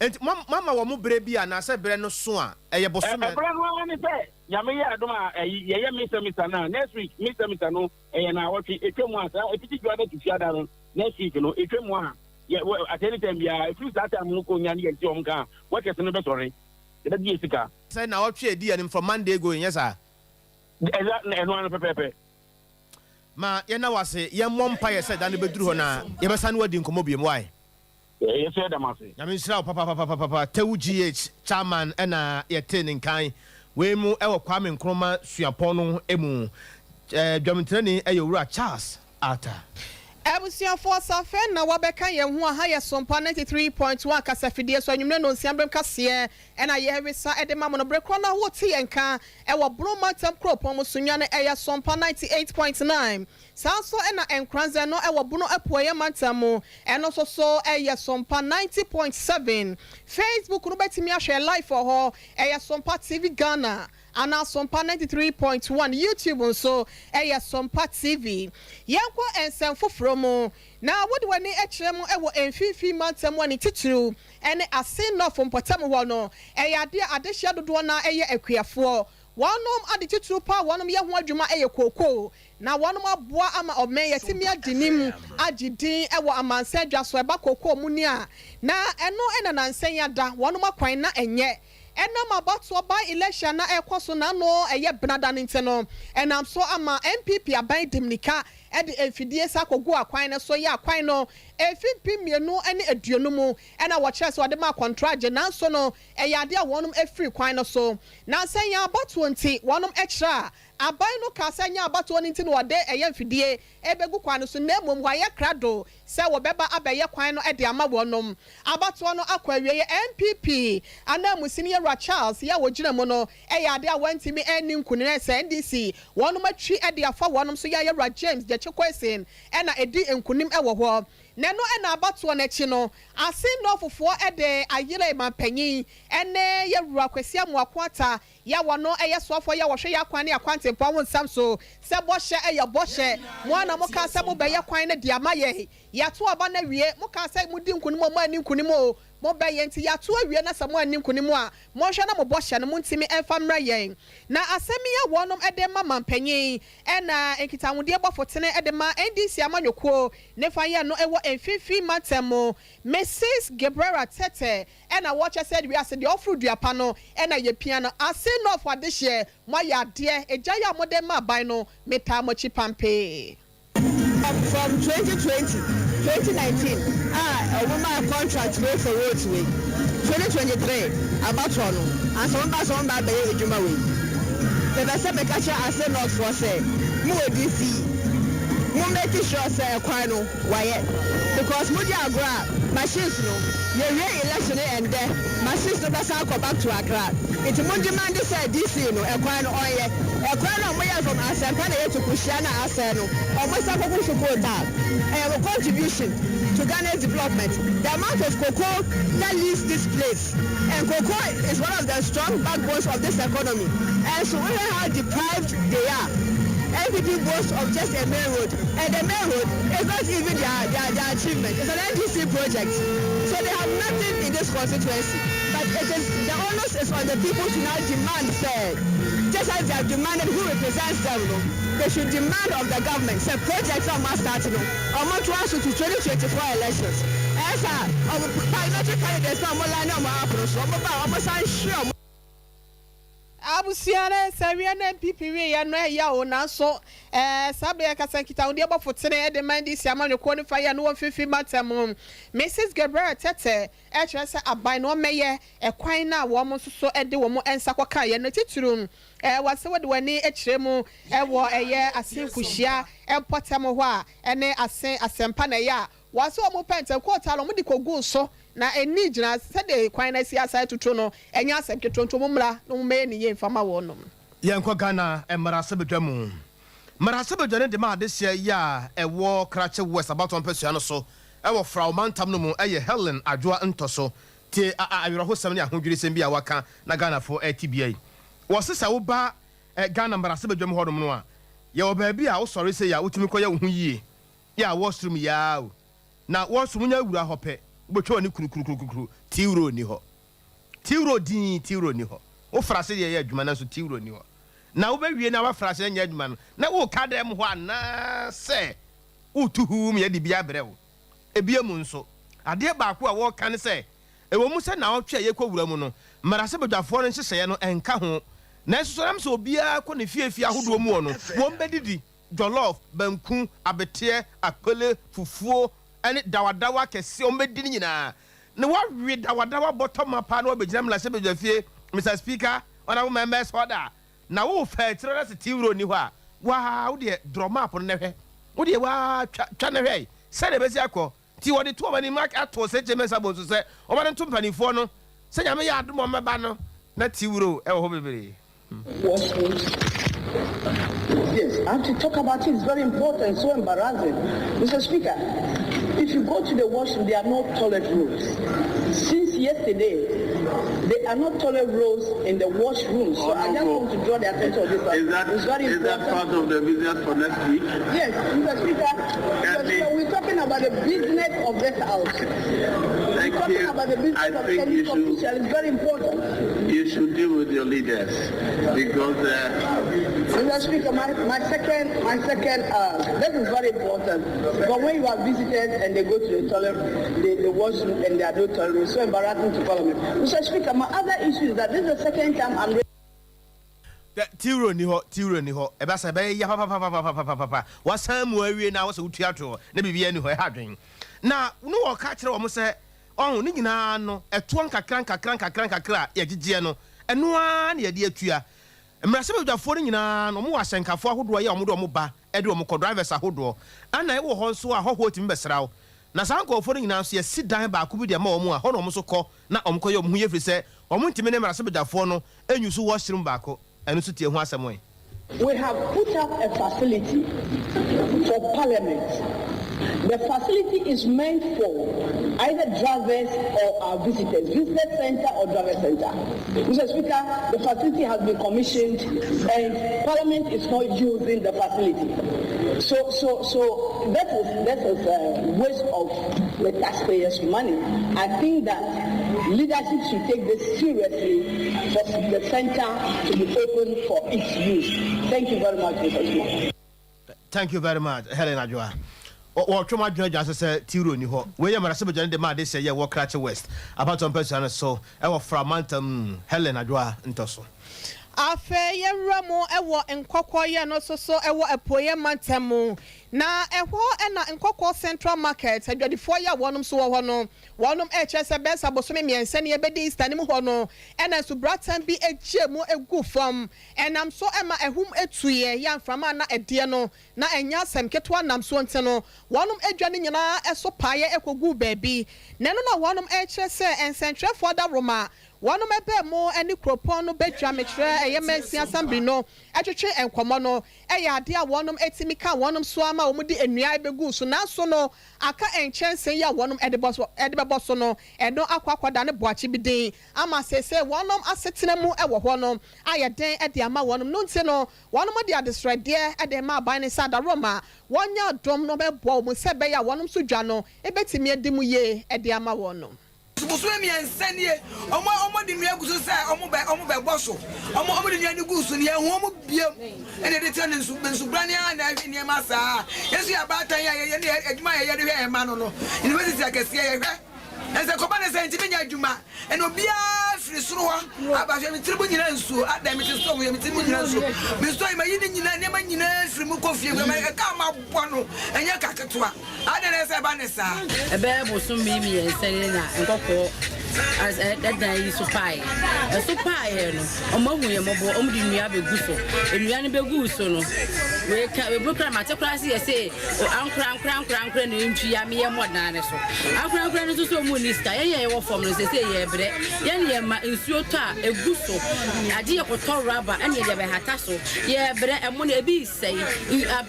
Nti mo ama wɔn berɛ bi a na sɛ berɛ no so a ɛyɛ bosome. Ɛberɛ no ara ne sɛ Nyame yɛ adom a ɛyi yɛyɛ Misa Misa no a next week Misa Misa no ɛyɛ naawɔtwe ɛtwa mu a saa ɛfiti Dwoada to Fiada no next week no ɛtwa mu a yɛ at any time biara ɛfiri saa time no kɔ nya ne yɛnte wɔn nka a workers no bɛsɔre yɛbɛgye yɛ sika. Sɛ naawɔtwe a ɛdi anim from Monday going, nyɛ saa? Ɛza, ɛno ara no pɛpɛɛpɛ. Ma yɛnna wo ase, yɛmmɔ mpaeɛ sɛ da no bɛduru hɔ na yɛbɛsane wo adi nkɔmmɔ biom, wai? Yɛ nso yɛda mo ase. Nyame nhyira wo papapapapapa Tewu GH chairman ɛna yɛtee ne nkan wei mu ɛwɔ Kwame Nkrumah suapɔn no mu. Dwamtenani ɛyɛ Owura Charles Arthur. Abusuafoɔ Safɛn na wabɛka yɛn ho a ha yɛ Sompa 93.1 kasafidie so anwummerɛ nonsia berem kaseɛ ɛna yɛresa de ma mo no bere korɔ no a wote yɛn nka ɛwɔ Bono mantam kuropɔn mu Sunyani ɛyɛ Sompa 98.9 saa nso ɛna Nkoranzɛ no ɛwɔ Bono apueɛ mantam mu ɛno nso so ɛyɛ Sompa 90.7 Facebook no wobɛtumi ahwɛ live wɔ hɔ ɛyɛ Sompa TV Ghana Anaa Sompa 93.1 YouTube nso yɛ Sompa TV. Yɛnkɔ nsɛm foforɔ mu. Na wode w'ani kyerɛ mu wɔ Mfimfini Mantam a ne titiriw ne Asin North mpɔtam hɔ no, ɛyɛ adeɛ a adehyeɛ dodoɔ no ara yɛ akuafoɔ. Wɔnom ade titiriw pa a wɔnom yɛ ho adwuma yɛ kookoo, na wɔnom aboa ama ɔman yi atumi adi nim agye din wɔ amansan dwa so. Ɛba kookoo mu ni a, na ɛno na nansa yi ada wɔnom akwan na ɛnyɛ. Ɛnam abatoɔ by election a na ɛrekɔ so n'ano ɛyɛ benada no nti no, ɛnam so ama NPP aban de mmirika de mfidie san kɔguu akwan no so yɛ akwan no mfe 2020 mu na wɔkyerɛɛ sɛ wɔde maa kɔntragye nanso no ɛyɛ adeɛ a wɔnom afiri kwan no so. Nansa yi abatoɔ nti wɔnom kyerɛ a aban no kaa sɛ ɛnyɛ abatoɔ no nti na wɔde ɛyɛ mfidie rebɛgu kwan no so na mmom wɔayɛ krado sɛ wɔbɛba abɛyɛ kwan no de ama wɔnom. Abatoɔ no akɔ awieɛ. NPP ananmusini Yawura Charles yɛ a ɔgyina mu no yɛ adeɛ a wantumi anni nkunim sɛ NDC wɔnom atwi de afa wɔnom so yɛ a Yawura James Gyakye Quayson na ɛdi nkunim wɔ hɔ. Na ɛno na abatoɔ no akyi no Asin Northfoɔ de ayere manpanyin ne Yawura Kwasi Amoako Atta Yɛ a wɔno yɛ soafoɔ yɛ a wɔhwɛ yɛ akwan ne akwantempɔn ho nsɛm so, sɛ bɔhyɛ yɛ bɔhyɛ. Mo ara na mokaa sɛ mobɛyɛ kwan no de ama yɛn. Yɛato aba no awie. Mokaa sɛ modi nkonim o, moanni nkonim o, mobɛyɛ. Enti yɛato awie na sɛ moanni nkonim a, monhwɛ na mo bɔhyɛ no montumi mfa mmrɛ yɛn. Na asɛm yi a wɔnom de rema manpanyin na nkitahodie bɔfo tene de ma NDC amanyɔkuo ne fa yɛ no wɔ Mfimfini mantam mu, Mrs. Gebrera Tete Ɛna wɔkyɛ sɛ wiase deɛ ɔforo dua pa no ɛna yɛpia no ase North adehyeɛ moayɛ adeɛ egya yi a mode ma aban no metaa mo akyi pampee. From 2020, 2019 a ɔmo maa contract wei for roads wei, 2023 abatoɔ no ansa ɔmo baa sɛ ɔmo ba abɛyɛ adwuma wei. Mepɛ sɛ meka kyerɛ Ase North foɔ sɛ mo wɔ DC mo make sure sɛ ɛkwan no Wayɛ because mo di agorɔ a machines no yɛ wie election no ɛndɛ machines no bɛsan akɔ back to Accra nti mo demande sɛ DC no ɛkwan no ɔnyɛ ɛkwan no a ɔmo yɛɛ from Asɛmpa na yɛ to Kuhyia na asɛe no ɔmo san kɔgu so coal tar ɛyɛ mo contribution to Ghana's development the amount of cocoa that leaves this place and cocoa is one of the strong backbones of this economy ɛnso wohwɛ how deprived they are NPP boasts of just a main road and the main road is not even their their their achievement it's an NDC project so they have nothing in this constituency but it is the onus is on the people to now demand sɛ just as they have demanded who represents them no they should demand of the government sɛ project a wɔn astart no wɔn ntoa so to 2024 elections ɛyɛ sɛ wɔn parliamentary candidates na wɔn line wɔn up no so wɔn ba a wɔn san hwere wɔn Abusua no sɛ wiɛ na NPP wieɛ no ɛya o nanso ɛɛ saa bere yɛ kasa nkitahodie bɔfo tene de ma NDC amanyɔkuo no fa yɛ no wɔ mfimfini mantam mu Mrs Gabriel Tete ɛkyerɛ sɛ aban no ɔmmɛyɛ ɛkwan no a wɔn nso so de wɔn nsa kɔkaeɛ no titiriw ɛɛ wɔ sɛ wɔde wɔn ani kyerɛ mu ɛwɔ ɛyɛ Asen Kuhyia mpɔtam hɔ a ɛne Asen Asɛmpa na ɛyɛ a Wɔase wɔn pɛ ntɛm kɔɔ Talo, wɔde kɔguu so, na ɛnni gyina sɛdeɛ kwan no asi asan atutu no, ɛnyɛ asɛm ketewa nti wɔmmra na wɔmmɛyɛ no yie mfa ma wɔnom. Yɛnkɔ Ghana mmarahyɛbadwa mu. Mmarahyɛbadwa no de ma adehyeɛ yi a ɛwɔ Krachi West abatoɔ mpasua no so wɔ Frao mantam no mu yɛ Helen Adwoa Ntɔso. Tie a awerɛhosɛm ne ahodwirisɛm bi a waka na Ghanafoɔ rete bia yi. Wɔse sɛ woba Ghana mmarahyɛbadwam hɔnom no a, yɛwɔ baabi a wosɔre sei a wotumi kɔyɛ wo ho yie. Yɛ a wɔsom yi ara o. Na wɔsom nya wura hɔ pɛ, wobɛtwa w'ani kurukurukurukuru, Tiwuro nni hɔ. Tiwuro dinn, Tiwuro nni hɔ. Wofra ase deɛ ɛyɛ adwuma nanso Tiwuro nni hɔ. Na wobɛwie na woafra ase nyɛ adwuma no, na woreka dɛm hɔ anaasɛ woretu huu ma yɛde bi abrɛ wo. Ebia mu nso, adeɛ baako a wɔreka ne sɛ, ɛwɔ mu sɛ nnawɔtwe a yɛrekɔ wura mu no, mmarahyɛbadwafoɔ no nhyehyɛeɛ no nka ho, nanso so ɛnam sɛ obiara kɔ ne fie fie ahodoɔ mu hɔ no, wɔbɛdidi. Jollof, banku, abeteɛ, akpele, fufuo ne dawadawa akɛseɛ a wɔbɛdi no nyinaa. Na wɔawe dawadawa bɔtɔ ma paa na wɔabɛgyina mmarahyɛbadwafie, Mister Speaker, Honourable Members, order. Na worefa akyire na sɛ Tiwuro nni hɔ a, waa wo deɛ draw map no na hwɛ. Wo deɛ waa twa twa na hwɛ sɛdeɛ ɛbɛsi akɔ. Nti wɔde to wɔn anim ato Osei Mensah Bonsu sɛ wɔma no nto mpanimfoɔ no sɛ Nyame yɛ adom a wɔbɛba no na Tiwuro wɔ hɔ bebree. Washrooms. Yes, I have to talk about it. It's very important, so embarrassing. Mr. Speaker, if you go to the washroom, there are no toilet rolls. Since yesterday, there are no toilet rolls in the washrooms. So I just want to draw the attention of this. Is that, it's very is that part of the business for next week? Yes, Mr. Speaker. Mr. Speaker, we're talking about the business of this house. Thank you. talking think, about the business I of think any you should official is very important. you should deal with your leaders because. Mr. Speaker, my, my second, my second, this is very important. But when you have visitors and they go to the toilet, the, the washroom, and there are no toilets, it's so embarrassing to Parliament. Mr. Speaker, my other issue is that this is the second time I'm Tiro ni hɔ, Tiro ni hɔ. Ɛbɛ sɛ ɛbɛyɛ ya papapapapapapa. Wasan mu awie na wɔsɛ wotua toɔ na biribi ani hɔ ɛha adwen. Na ne wɔka kyerɛ wɔn sɛ ɔho ne nyinaa no ɛtoɔ nkakra nkakra nkakra nkakra a yɛgyegyeɛ no ɛno ara na yɛde atua. Mmarahyɛbadwafoɔ no nyinaa no wɔn wɔ ahyɛnkafoɔ ahodoɔ yɛ wɔn de wɔn ba de wɔn kɔ drivers ahodoɔ. Ɛna ɛwɔ hɔ nso a ahɔhoɔ tumi bɛsra wo. Na saa nkurɔfoɔ no nyinaa nso yɛasi dan baako bi de ama wɔn a hɔ na wɔn nso kɔ na wɔkɔyɛ wɔn ho yie ɛfiri sɛ wɔntumi ne mmarahyɛbadwafoɔ no nyi so washroom baako. Ɛno nso tie ho asɛm ɛ. We have put up a facility for parliament. The facility is meant for either drivers or our visitors, visitor center or driver center. Mr. Speaker, the facility has been commissioned and parliament is not using the facility. So, so, so that is, that is a waste of the taxpayers' money. I think that leadership should take this seriously for the center to be open for its use. Thank you very much, Mr. Speaker. Thank you very much, Helen Adwoa. Wɔtwe mu adwene adwene so sɛ Tiro ni hɔ. Wei yɛ mmarahyɛbadwa no de ma adehyɛ yɛ wɔ Krachi West abatoɔ mpasua no so ɛwɔ Framantam Helen Adwoa ntɔ so. Afei yɛwura mu wɔ Nkɔkɔɔ yɛ no nso so wɔ Apueeɛ mantam mu. Na ɛhɔ na Nkɔkɔɔ Central Market adwadifoɔ yi a wɔnom nso wɔ hɔ no, wɔnom rekyerɛ sɛ bɛyɛ sɛ abosome mmiɛnsa ni ɛbɛdi Easter no mu hɔ no na nsubratan bi gyee mu guu fam. Ɛnam so ma ahum tuiɛ, yɛ a mframa a na ɛdeɛ no na ɛnyɛ asɛm ketewa nam soɔ nti no, wɔnom adwa no nyinaa so paeɛ kɔguu baabi. Na ɛno na wɔnom rekyerɛ sɛ nsɛntwerɛfoɔ adaworoma Wɔnom ɛbɛɛ mo ne kuropɔn no badwa mekyerɛ ɛyɛ mansin asambili no twetwe nkɔmɔ no ɛyɛ adeɛ a wɔnom tumi ka wɔnom so ara ma wɔn de nnua bɛguu so nanso no aka nkyɛnsee yi a wɔnom de bɔ so de bɛbɔ so no ɛno akɔ akɔdane boakye bi din ama seesei wɔnom asetena mu wɔ hɔ no ayɛ den de ama wɔnom no nti no wɔnom de adesrɛdeɛ de rema aban no sɛ adaworoma wɔnyɛ adom na wɔbɛboa wɔn sɛ ɛbɛyɛ a wɔnom nso dwa no bɛtumi adi mu yie de ama wɔnom. Bosome mmiɛnsa nie, wɔn a wɔde nnua gu so sɛ wɔn bɛ wɔn bɛbɔ so. Wɔn wɔde nnua no gu so no, yɛnhu wɔn biom. Ɛna yɛde tena ne nsu nsubrane ara na ɛhwɛ nneɛma saa. Yɛn nso yɛ abaatan a yɛyɛ ne adwuma a yɛyɛ de hwɛ yɛn mma no no, university akɛseɛ yɛhwɛ. Na sɛ kɔba ne sɛ ntumi nyɛ adwuma. Ɛna obiara firi soro hɔ aba hwɛ me tiri mu nyinaa nsuo. Adɛn mete store mu hwɛ me tiri mu nyinaa nsuo. Me store yi mayi ne nyinaa nneɛma nyinaa firi mu kɔ fie. Ɛka a mabɔ no ɛnyɛ ka ketewa. Adɛn na ɛsɛ sɛ ɛba no saa? Ɛbɛyɛ bosome mmiɛnsa ni na nkɔkɔɔ dan yi so paeɛ. Ɛso paeɛ no, wɔahu yɛn mmɔbɔ, wɔde nnua abɛgu so. Nnua no bɛguu so no, wei ka ebi koraa mate koraa sɛ yɛse ankora ankora ankora ankora na ɛntwi ya meyɛ mmɔ dan no so. Ankora ankora no nso sɛ wɔn nni sika. Yɛn yɛ yɛwɔ fam no sɛ yɛbrɛ. Yɛn yɛ ma nsuo tɔ a ɛgu so. Agye yɛkɔtɔ raba ɛne yɛde abɛhata so. Yɛbrɛ ɛmo no ebi Sɛe.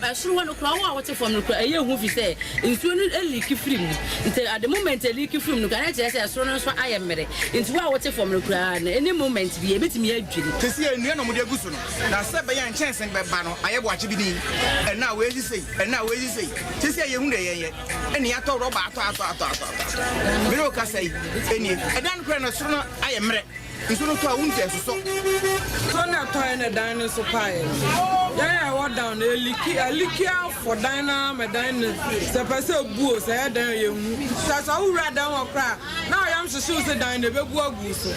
Ɛsoro hɔ no koraa, wo a wote fam no koraa, ɛyɛ hu fi sɛ nsuo no leaki firi mu. Nti at the moment ɛleaki firi mu no koraa, na ɛkyerɛ sɛ ɛsoro no nso ayɛ mmere. Nti wo a wote fam no koraa no, any moment bi ɛbɛtumi adwiri. Seesei nnua na wɔde agu so no, na sɛ ɛbɛyɛ a nkyɛnse no bɛba no, ayɛ boakye bi din. Ɛnnɛ a wei si sei, ɛnnɛ a wei si sei. Seesei a yɛhu deɛ yɛnyɛ, ɛnna yɛatɔ rɔba atɔ atɔ atɔ atɔ atɔ. Me ne wo kasa yi, ɛnie. Ɛdan no koraa no, ɛsoro no ayɛ mmerɛ. Nsu no tɔ a, wonte ɛsosɔ. Tɔ na ɛtɔeɛ na dan no nso paeɛ no, yɛn a ɛwɔ down no, ɛliki, ɛliki afɔ dan no ara ma dan no, sɛ ɛpɛ sɛ ɛbu o, sɛ ɛyɛ dɛn o, yɛnhu. Sɛ sɛ wowura dan hɔ koraa a, na wo yam hyehye wo sɛ dan no ɛbɛbu agu wo so.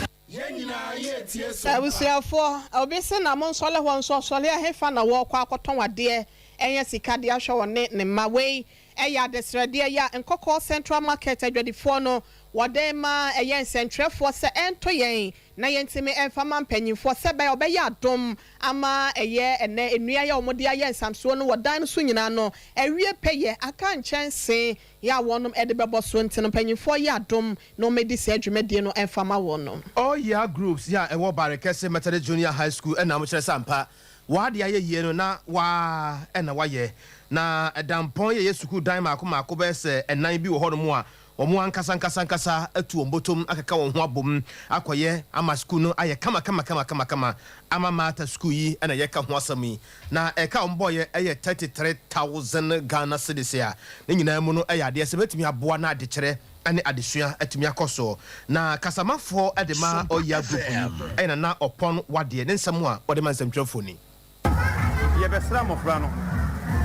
Abusuafoɔ, obi se na monsɔle hɔ nso ɔsɔle a hefa na wɔɔkɔ akɔtɔn adeɛ anya sika de ahwɛ ɔne ne mma? Wei yɛ adesrɛdeɛ yi a Nkɔkɔɔ Central Market adwadifoɔ no Wɔde ma ɛyɛ nsɛntwerɛfoɔ sɛ ɛnto yɛn na yɛntumi mfa ma mpanyinfoɔ sɛ ɛbɛyɛ a wɔbɛyɛ adom ama ɛyɛ ɛnnɛ nnua yi a wɔde ayɛ nsamsoɔ no wɔ dan no so nyinaa no awie pɛyɛ aka nkyɛnsee yi a wɔnom de bɛbɔ soɔ nti no mpanyinfoɔ yɛ adom na wɔmɛdi saa dwumadie no mfa ma wɔnom. All Year Groups yi a ɛwɔ Barekɛse Methodist Junior High School na wɔkyerɛ sɛ ampa w'ade ayɛ yie no na waa na wayɛ. Na Ɛdampɔn yɛyɛ sukuu dan mmaako mmaako bɛyɛ sɛ ɛnan bi wɔ hɔnom a. Wɔn ankasa ankasa ankasa atu wɔn bɔtɔm akeka wɔn ho abom akɔyɛ ama sukuu no ayɛ kama kama kama kama kama ama Martha sukuu yi na yɛka ho asɛm yi. Na ɛka a wɔbɔeɛ yɛ 33,000 Ghana cedis a ne nyinaa mu no yɛ adeɛ sɛ ɛbɛtumi aboa na adekyerɛ ne adesua atumi akɔ soɔ. Na kasamafoɔ de ma Ɔyea Group yi yɛ Nana Ɔpɔn Wadeɛ ne nsɛm a ɔde ma nsɛmtwerɛfoɔ ni. Yɛbɛsra mmɔfra no,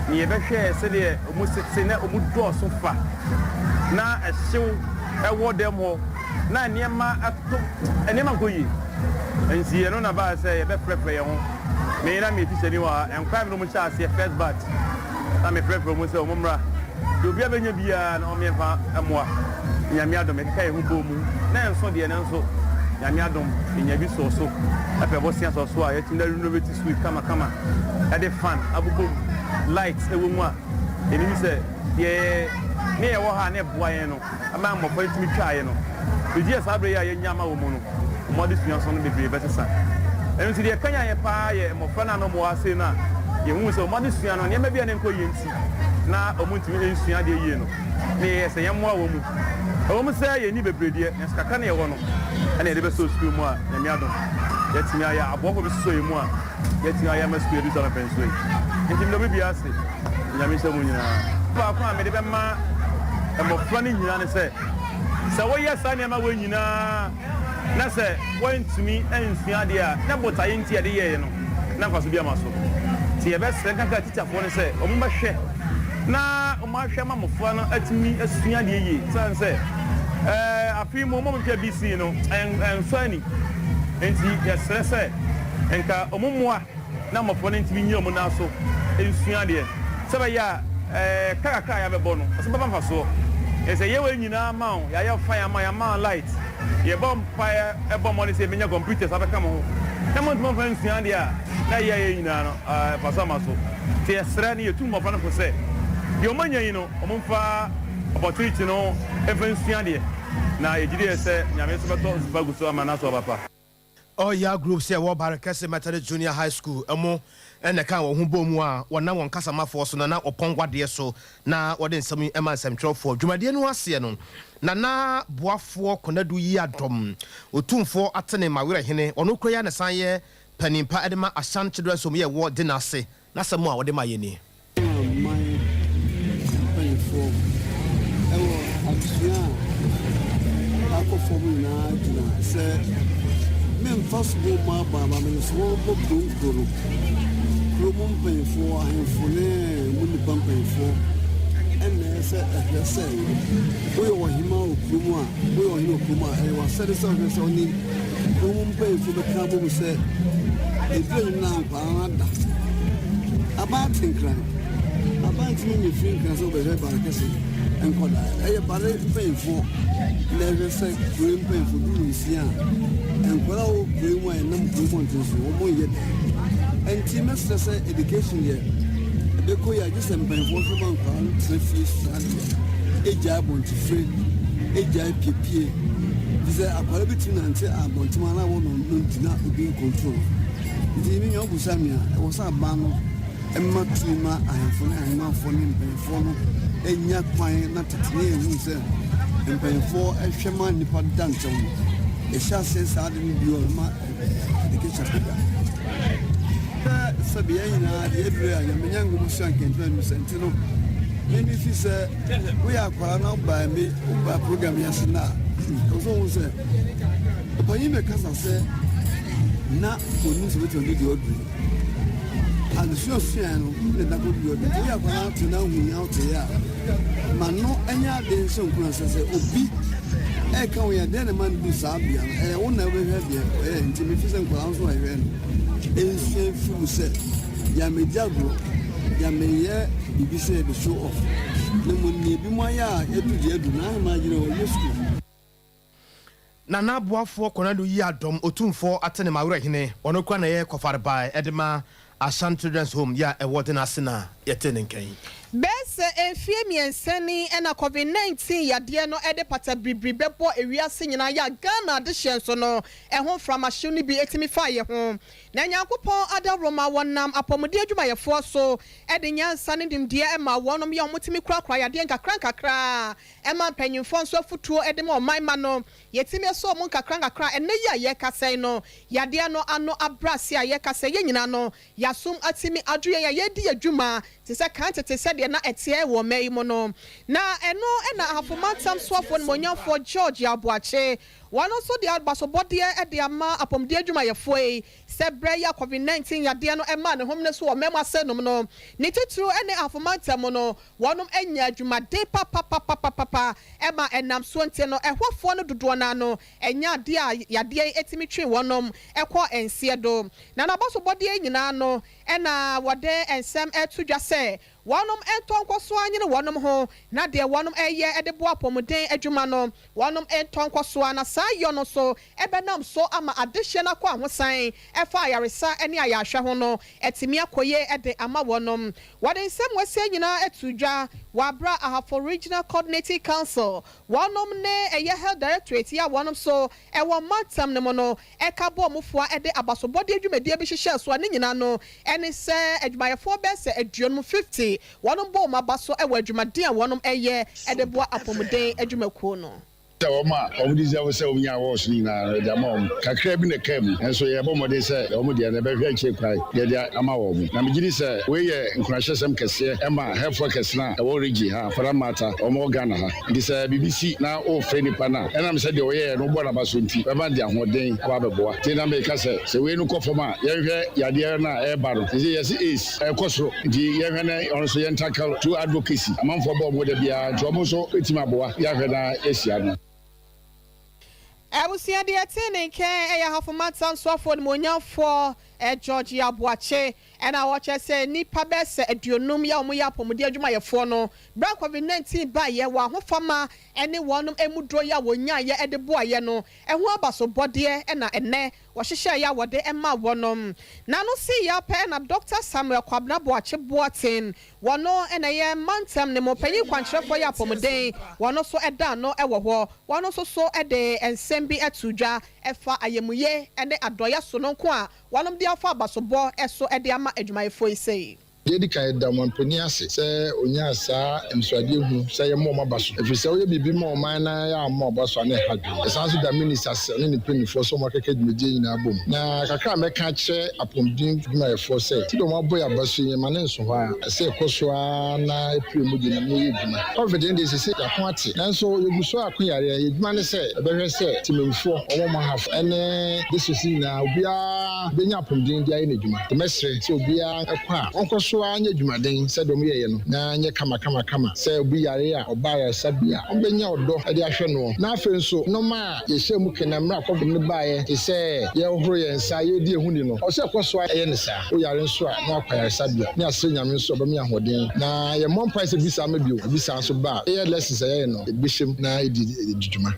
na yɛbɛhwɛɛ sɛdeɛ wɔn si te na wɔn dɔɔso fa, na ɛhyew wɔ dɛm hɔ, na nneɛma ato, nneɛma nkɔ yie. Nti ɛno na baa sɛ yɛbɛfrɛfrɛ yɛn ho. Me na meyɛ tikyani wɔ ha, nkwadaa a me ne wɔn hyɛɛ aseɛ first batch, na mefrɛfrɛ wɔn sɛ wɔn mmra, deɛ obiara bɛnya biara no wɔmmɛmfa mmoa. Nyame adom yɛkeka yɛn ho bɔɔ mu, na ɛnso deɛ nanso Nyame adom yɛnya bi sɔɔ so, ɛpɛ bosea sɔɔ so a yɛatumi de arenovate sukuu kamakama, ɛde fan abobɔ mu, light ɛwɔ mu a yɛnim sɛ deɛ ne yɛwɔ ha a na ɛboa yɛn no ɛma mmɔfra no tumi twaeɛ no, megye yɛ saa berɛ yi a yɛanya ama wɔ mu no, wɔn adesua so no bebree bɛsesa. Ɛno nti deɛ ɛkanyan yɛn paa yɛ mmɔfra no a na wɔwɔ ha sei no a yɛhuu sɛ wɔn adesua no nneɛma bi a na ɛnkɔ yie nti na wɔntumi nsua adeɛ yie no, na yɛyɛ sɛ yɛmmoa wɔn mu. Ɛwɔ mu sɛ yɛnni bebree deɛ, nanso kakra na yɛwɔ no na yɛde bɛsɔ sukuu mu a Nyame adom yɛatumi ayɛ. Aboafo bi sosɔ yɛn mu a yɛatumi ayɛ ama sukuu yi adu saa mpɛnsoɔ yi. Nti meda obi biara ase. Nyame nhyira mo nyinaa. Baako a mede bɛma mmɔfra no nyinaa ne sɛ, sɛ woyɛ saa nneɛma wei nyinaa na sɛ woantumi ansua adeɛ a, na botaeɛ nti a yɛde yɛeɛ no, na mfaso biara mma so. Nti yɛbɛsrɛ nkanka atikyafoɔ no sɛ wɔbɛhwɛ na wɔahwɛ ama mmɔfra no atumi asua adeɛ yie. Ɛsiane sɛ afe yi mu wɔn a wɔtwa BC no ɛnsɔ ani nti, yɛsrɛ sɛ nka wɔmmoa na mmɔfra no ntumi nnyina wɔn nan so nsua adeɛ sɛ ɛbɛyɛ a ka kakra a yɛabɛbɔ no, ɛso bɛba mfasoɔ. Ɛsɛ yɛ wei nyinaa ma wo, yɛayɛ fine ama wo, yɛama wo light, yɛbɔ mpaeɛ bɔ mmɔden sɛ yɛbɛnya computers abɛka mo ho na montumi amfa nsua adeɛ a na yɛ a yɛyɛ nyinaa no mfasoɔ amma so. Nti yɛsrɛ ne yɛtu mmɔfra no fo sɛ deɛ wɔanya yi no wɔmfa opportunity no mfa nsua adeɛ na yɛgye die sɛ Nyame nso bɛtɔ nsu pa agu so ama no aso aba pa. Oya Group sɛ ɛwɔ Barekɛse Methodist Junior High School mu na ɛkaa wɔn ho bɔɔ mu a wɔnam wɔn kasamafoɔ so Nana Ɔpɔn Wadeɛ so na wɔde nsɛm yi ma nsɛmtwerɛfoɔ. Dwumadie no aseɛ no, Nana Boafoɔ Konadu Yiadom, Otumfoɔ Atene Mawerɛhene, ɔno kura yi ara na ɛsan yɛ panin pa de ma Ashan Children's Home yɛ ɛwɔ Denase, n'asɛm a ɔde ma yɛn nie. Aman mpanyimfoɔ wɔ adesua a akɔ fam nyinaa gyina sɛ memfa sobo mma aban ma mede sobo bɔ kuro nkuro no. Kuro mu mpanyimfoɔ, ahemfo ne mu nnipa mpanyimfoɔ ɛna ɛsɛ ɛhwɛ sɛ woyɛ ɔhema wɔ kuro mu a woyɛ ɔhene wɔ kuro mu a ɛyɛ w'asɛde sɛ wohwɛ sɛ ɔne Kurow mu mpanyimfo bɛka abom sɛ eduru anwummere a nkwadaa no ada. Aban te Nkran. Aban ntumi mmefiri Nkran sɛ wɔbɛhwɛ Bare kɛse nkwadaa. Ɛyɛ Bare mpanyimfoɔ na ɛhwɛ sɛ kuro yi mpanyimfoɔ duru nsia a nkwadaa a wɔwɔ kuro yi mu a yɛnam kuro mmɔnten so wɔn nyɛ dɛ. Nti mɛsrɛ sɛ education yɛ ɛbɛkɔ yi a gye sɛ mpanyimfoɔ hwɛ ma nkwadaa no tena fie sua adeɛ, egyae abɔntefire, egyae piepie. Te sɛ akwadaa bi tumi nante abɔnten a na wɔ no no nti na obi nkontrol no. Nti me nua wobusa me a, ɛwɔ sɛ aban no mma tumi ma ahemfo ne ahemmanfoɔ ne mpanyinfoɔ no nya kwan na tete ne ehu sɛ mpanyinfoɔ hwɛ ma nnipa da ntɛm no. Yɛhyɛ aseɛ saa ade no bio a ɛbɛma education apagya. Sɛ sɛbi yɛn nyinaa deɛ aduru a nyame nyɛ nwoma sua nkɛntɛn no sɛ nti no me me fi sɛ woyɛ akwadaa na wobaa me wobaa program yi ase na ɛwɔ sɛ wohu sɛ ɔpanyin bɛkasa sɛ na onim sɛ wobɛtumi adu deɛ ɔduru adesua sua no ne da kɔdu deɛ ɔduru nti woyɛ akwadaa te na wohu nea woteyɛ a ma no ɛnyɛ ade nhyɛ nkura sɛ sɛ obi ɛka wo yɛ dɛn na ma no du saa bea no ɛyɛ wo na wobɛhwɛ deɛ ɔyɛ nti mefi sɛ nkwadaa nso ɛhwɛ no ɛnsua mfiri mu sɛ yɛamɛdi agorɔ yɛamɛyɛ biribi sɛ yɛde show off na mmom nea ebinom ayɛ a yɛadu deɛ adu na ahema gyina hɔ yɛ sukuu. Nana Boafoɔ Konadu Yiadom Otumfoɔ Atene Mawerɛhene, ɔno koraa na ɛyɛ kɔfarebae de ma Ashan Children's Home yi a ɛwɔ Denase na yɛtee ne nka yi. Bɛyɛ sɛ mfeɛ mmiɛnsa ni na Covid 19 yadeɛ no de patabiribiri bɛbɔ ewiase nyinaa yɛ a Ghana adehyeɛ nso no ɛho mframahyew no bi tumi faa yɛ ho. Na Nyankopɔn adaworoma wɔnam apɔmuden adwumayɛfoɔ so de nyansa ne nimdeɛ maa wɔnom yɛ wɔtumi korakora yadeɛ nkakra nkakra ɛma mpanyinfoɔ nso afutuo de ma ɔman mma no yɛtumi sɔ mu nkakra nkakra. Ɛnnɛ yi a yɛrekasa yi no yadeɛ no ano abrɛ ase a yɛrekasa yi yɛn nyinaa no Yɛasom atumi adwo yɛn a yɛredi yɛn dwuma te sɛ kan tete sɛdeɛ na ɛteɛ wɔ mmaa yi mu no. Na ɛno na Ahafo Mantam Soafoɔ Animuonyamfoɔ George Yaw Boakye, wɔn nso de abasobɔdeɛ de ama apɔmuden adwumayɛfoɔ yi sɛ berɛ yi a Covid 19 yadeɛ no maa ne homene so wɔ mmaa mu asɛnnom no, ne titiriw ne Ahafo Mantam mu no, wɔnom anya adwumaden papapapapapa ma ɛnam soɔ nti no ɛhɔfoɔ no dodoɔ no ara no Ɛnyɛ adeɛ a yadeɛ yi tumi twe wɔnom kɔ nseɛ do. Na n'abasobɔdeɛ yi nyinaa no na wɔde nsɛm reto dwa sɛ wɔnom ntɔ nkɔso ara nyene wɔnom ho na deɛ wɔnom reyɛ de boa apɔmuden adwuma no wɔnom ntɔ nkɔso ara na saa yɔ no nso bɛnam so ama adehyeɛ no akɔ ahosan ɛfa ayaresa ne ayarehwɛ ho no atumi akɔ yie de ama wɔnom. Wɔde nsɛm wɔasie nyinaa too dwa wɔ aberɛ a Ahafo Regional Coordinating Council Wɔnom ne ɛyɛ Health Directorate yi a wɔnom nso ɛwɔ mantam no mu no ɛka bɔɔ mu foa ɛde abasobɔdeɛ dwumadie bi hyehyɛɛ so a ne nyinaa no ɛne sɛ adwumayɛfoɔ bɛyɛ sɛ aduonum, 50, wɔnom bɔ wɔn aba so ɛwɔ adwumaden a wɔnom ɛyɛ ɛde boa apɔmuden adwumakuo no. Sɛ wɔn a wɔn deserve sɛ wɔn nya awards no nyinaa no yɛde ama wɔn. Kakra bi na ɛkaa mu nanso yɛrebɔ mmɔden sɛ wɔn deɛ no yɛbɛhwɛ akyire kwan na yɛde ama wɔn. Na megye di sɛ wei yɛ nkuranhyɛsɛm kɛseɛ ma health workers no a ɛwɔ region ha, for that matter wɔn wɔ Ghana ha. Nti sɛ biribi si na worefrɛ nipa no a, ɛnam sɛ deɛ ɔyɛeɛ no wobɔ n'aba so nti, bɛma no de ahoɔden aba abɛboa. Nti na meka sɛ, sɛ wei no kɔ fam a, yɛnhwɛ yadeɛ no a ɛreba no. Seesei yɛse AIDS ɛrekɔ soro, nti yɛnhwɛ na ɔno nso yɛn tackle through advocacy. Amanfoɔ bɔ wɔn ho da biara, nti wɔn nso bɛtumi aboa yɛahwɛ na yɛasi ano. Abusua deɛ ɛtee ne nkɛn ɛyɛ Ahafo Mantam Soafoɔ Animuonyamfoɔ George Yaw Boakye ɛna ɔkyerɛ sɛ nnipa bɛyɛ sɛ aduonum yɛ a wɔyɛ apɔmuden adwumayɛfoɔ no berɛ a Covid 19 baeɛ wɔ ahofama ne wɔnom ɛmu duro yɛ a wɔnyaeɛ de boaeɛ no ɛho abasobɔdeɛ na ɛnɛ wɔhyehyɛeɛ a wɔde maa wɔnom. N'ano siiɛ ara pɛ na Dɔkta Samuel Kwabena Boakye Boateng Wɔno na ɛyɛ mantam no mu panyin kwankyerɛfoɔ yɛ apɔmuden, wɔno nso da ano wɔ hɔ. Wɔno nso so de nsɛm bi too dwa ɛfa ayɛmuye ne adɔeɛ sononko a wɔnom de afa abasobɔ so de ama adwumayɛfoɔ yi sei. Deɛ edi kan, yɛda ɔmanpanin ase sɛ ɔnyaa saa anisoadehunu sɛ yɛmmɔ wɔn aba so, ɛfiri sɛ woyɛ biribi ma ɔman na yɛammɔ wo aba so a na ɛha adwene. Yɛsan nso da Minista ase, ɔne ne mpanimfoɔ sɛ wɔakeka dwumadie yi nyinaa abom. Na kakra a mɛka akyerɛ apɔmuden adwumayɛfoɔ sɛ, sɛdeɛ wɔabɔ yɛn aba so yi, yɛmma no nso hɔ ara. Ɛsɛ sɛ yɛkɔ so ara na yɛpere mu de Nyame yɛ adwuma. Covid no deɛ seesei yɛako ate, nanso yɛgu so ara ko yareɛ. Yɛn adwuma ne sɛ yɛbɛhwɛ sɛ temammufoɔ, wɔn a wɔahafo ne districts no nyinaa, obiara bɛnya apɔmuden de ayɛ n'adwuma. Nti mɛsrɛ sɛ obiara kɔ a, ɔnkɔ so ara nyɛ adwumaden sɛdeɛ wɔyɛeɛ no, na nyɛ kamakamakama. Sɛ obi yare a, ɔba ayaresabea a, wɔbɛnya ɔdɔ de ahwɛ noɔ. Na afei nso, nnoɔma a Yɛhyɛɛ mu kena mmerɛ a Covid no baeɛ te sɛ yɛhohoro yɛn nsa, yɛredi yɛn ho ni no, ɔwɔ sɛ yɛkɔ so ara yɛ no saa. Woyare nso a, na woakɔ ayaresabea. Ne yɛasrɛ Nyame nso ɔbɛma yɛn ahoɔden. Na yɛmmɔ mpaeɛ sɛ bi saa mma bio. Bi saa nso ba a, yɛyɛ lessons a yɛyɛ no, yɛde bɛhyɛ mu na yɛde adi dwuma.